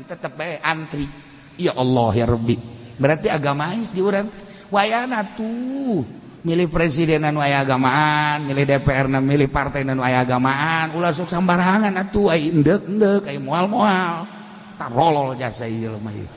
tetep bae antri. Ya Allah ya Rabbi. Berarti agamais di urang. Wayana tuh milih presiden anu aya agamaan, milih DPR na milih partai anu aya agamaan, ulah sok sambarangan atuh ai endek-endek ai moal-moal. Tarolol jasa ieu mah ieu.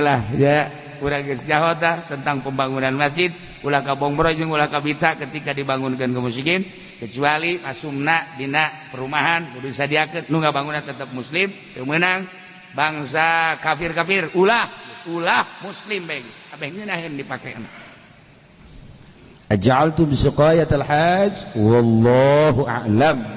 Lah ya urang geus nyaho tah tentang pembangunan masjid, ulah ka Bongbro jeung ulah ka Bita ketika dibangunkeun ke musyikin, kecuali asumna dina perumahan kudu disadiakeun nu ngabangunna tetep muslim, teu meunang bangsa kafir-kafir, ulah ulah muslim bae geus abeh ngeunaheun dipakena. Aj'altum siqayatal hajj wallahu a'lam.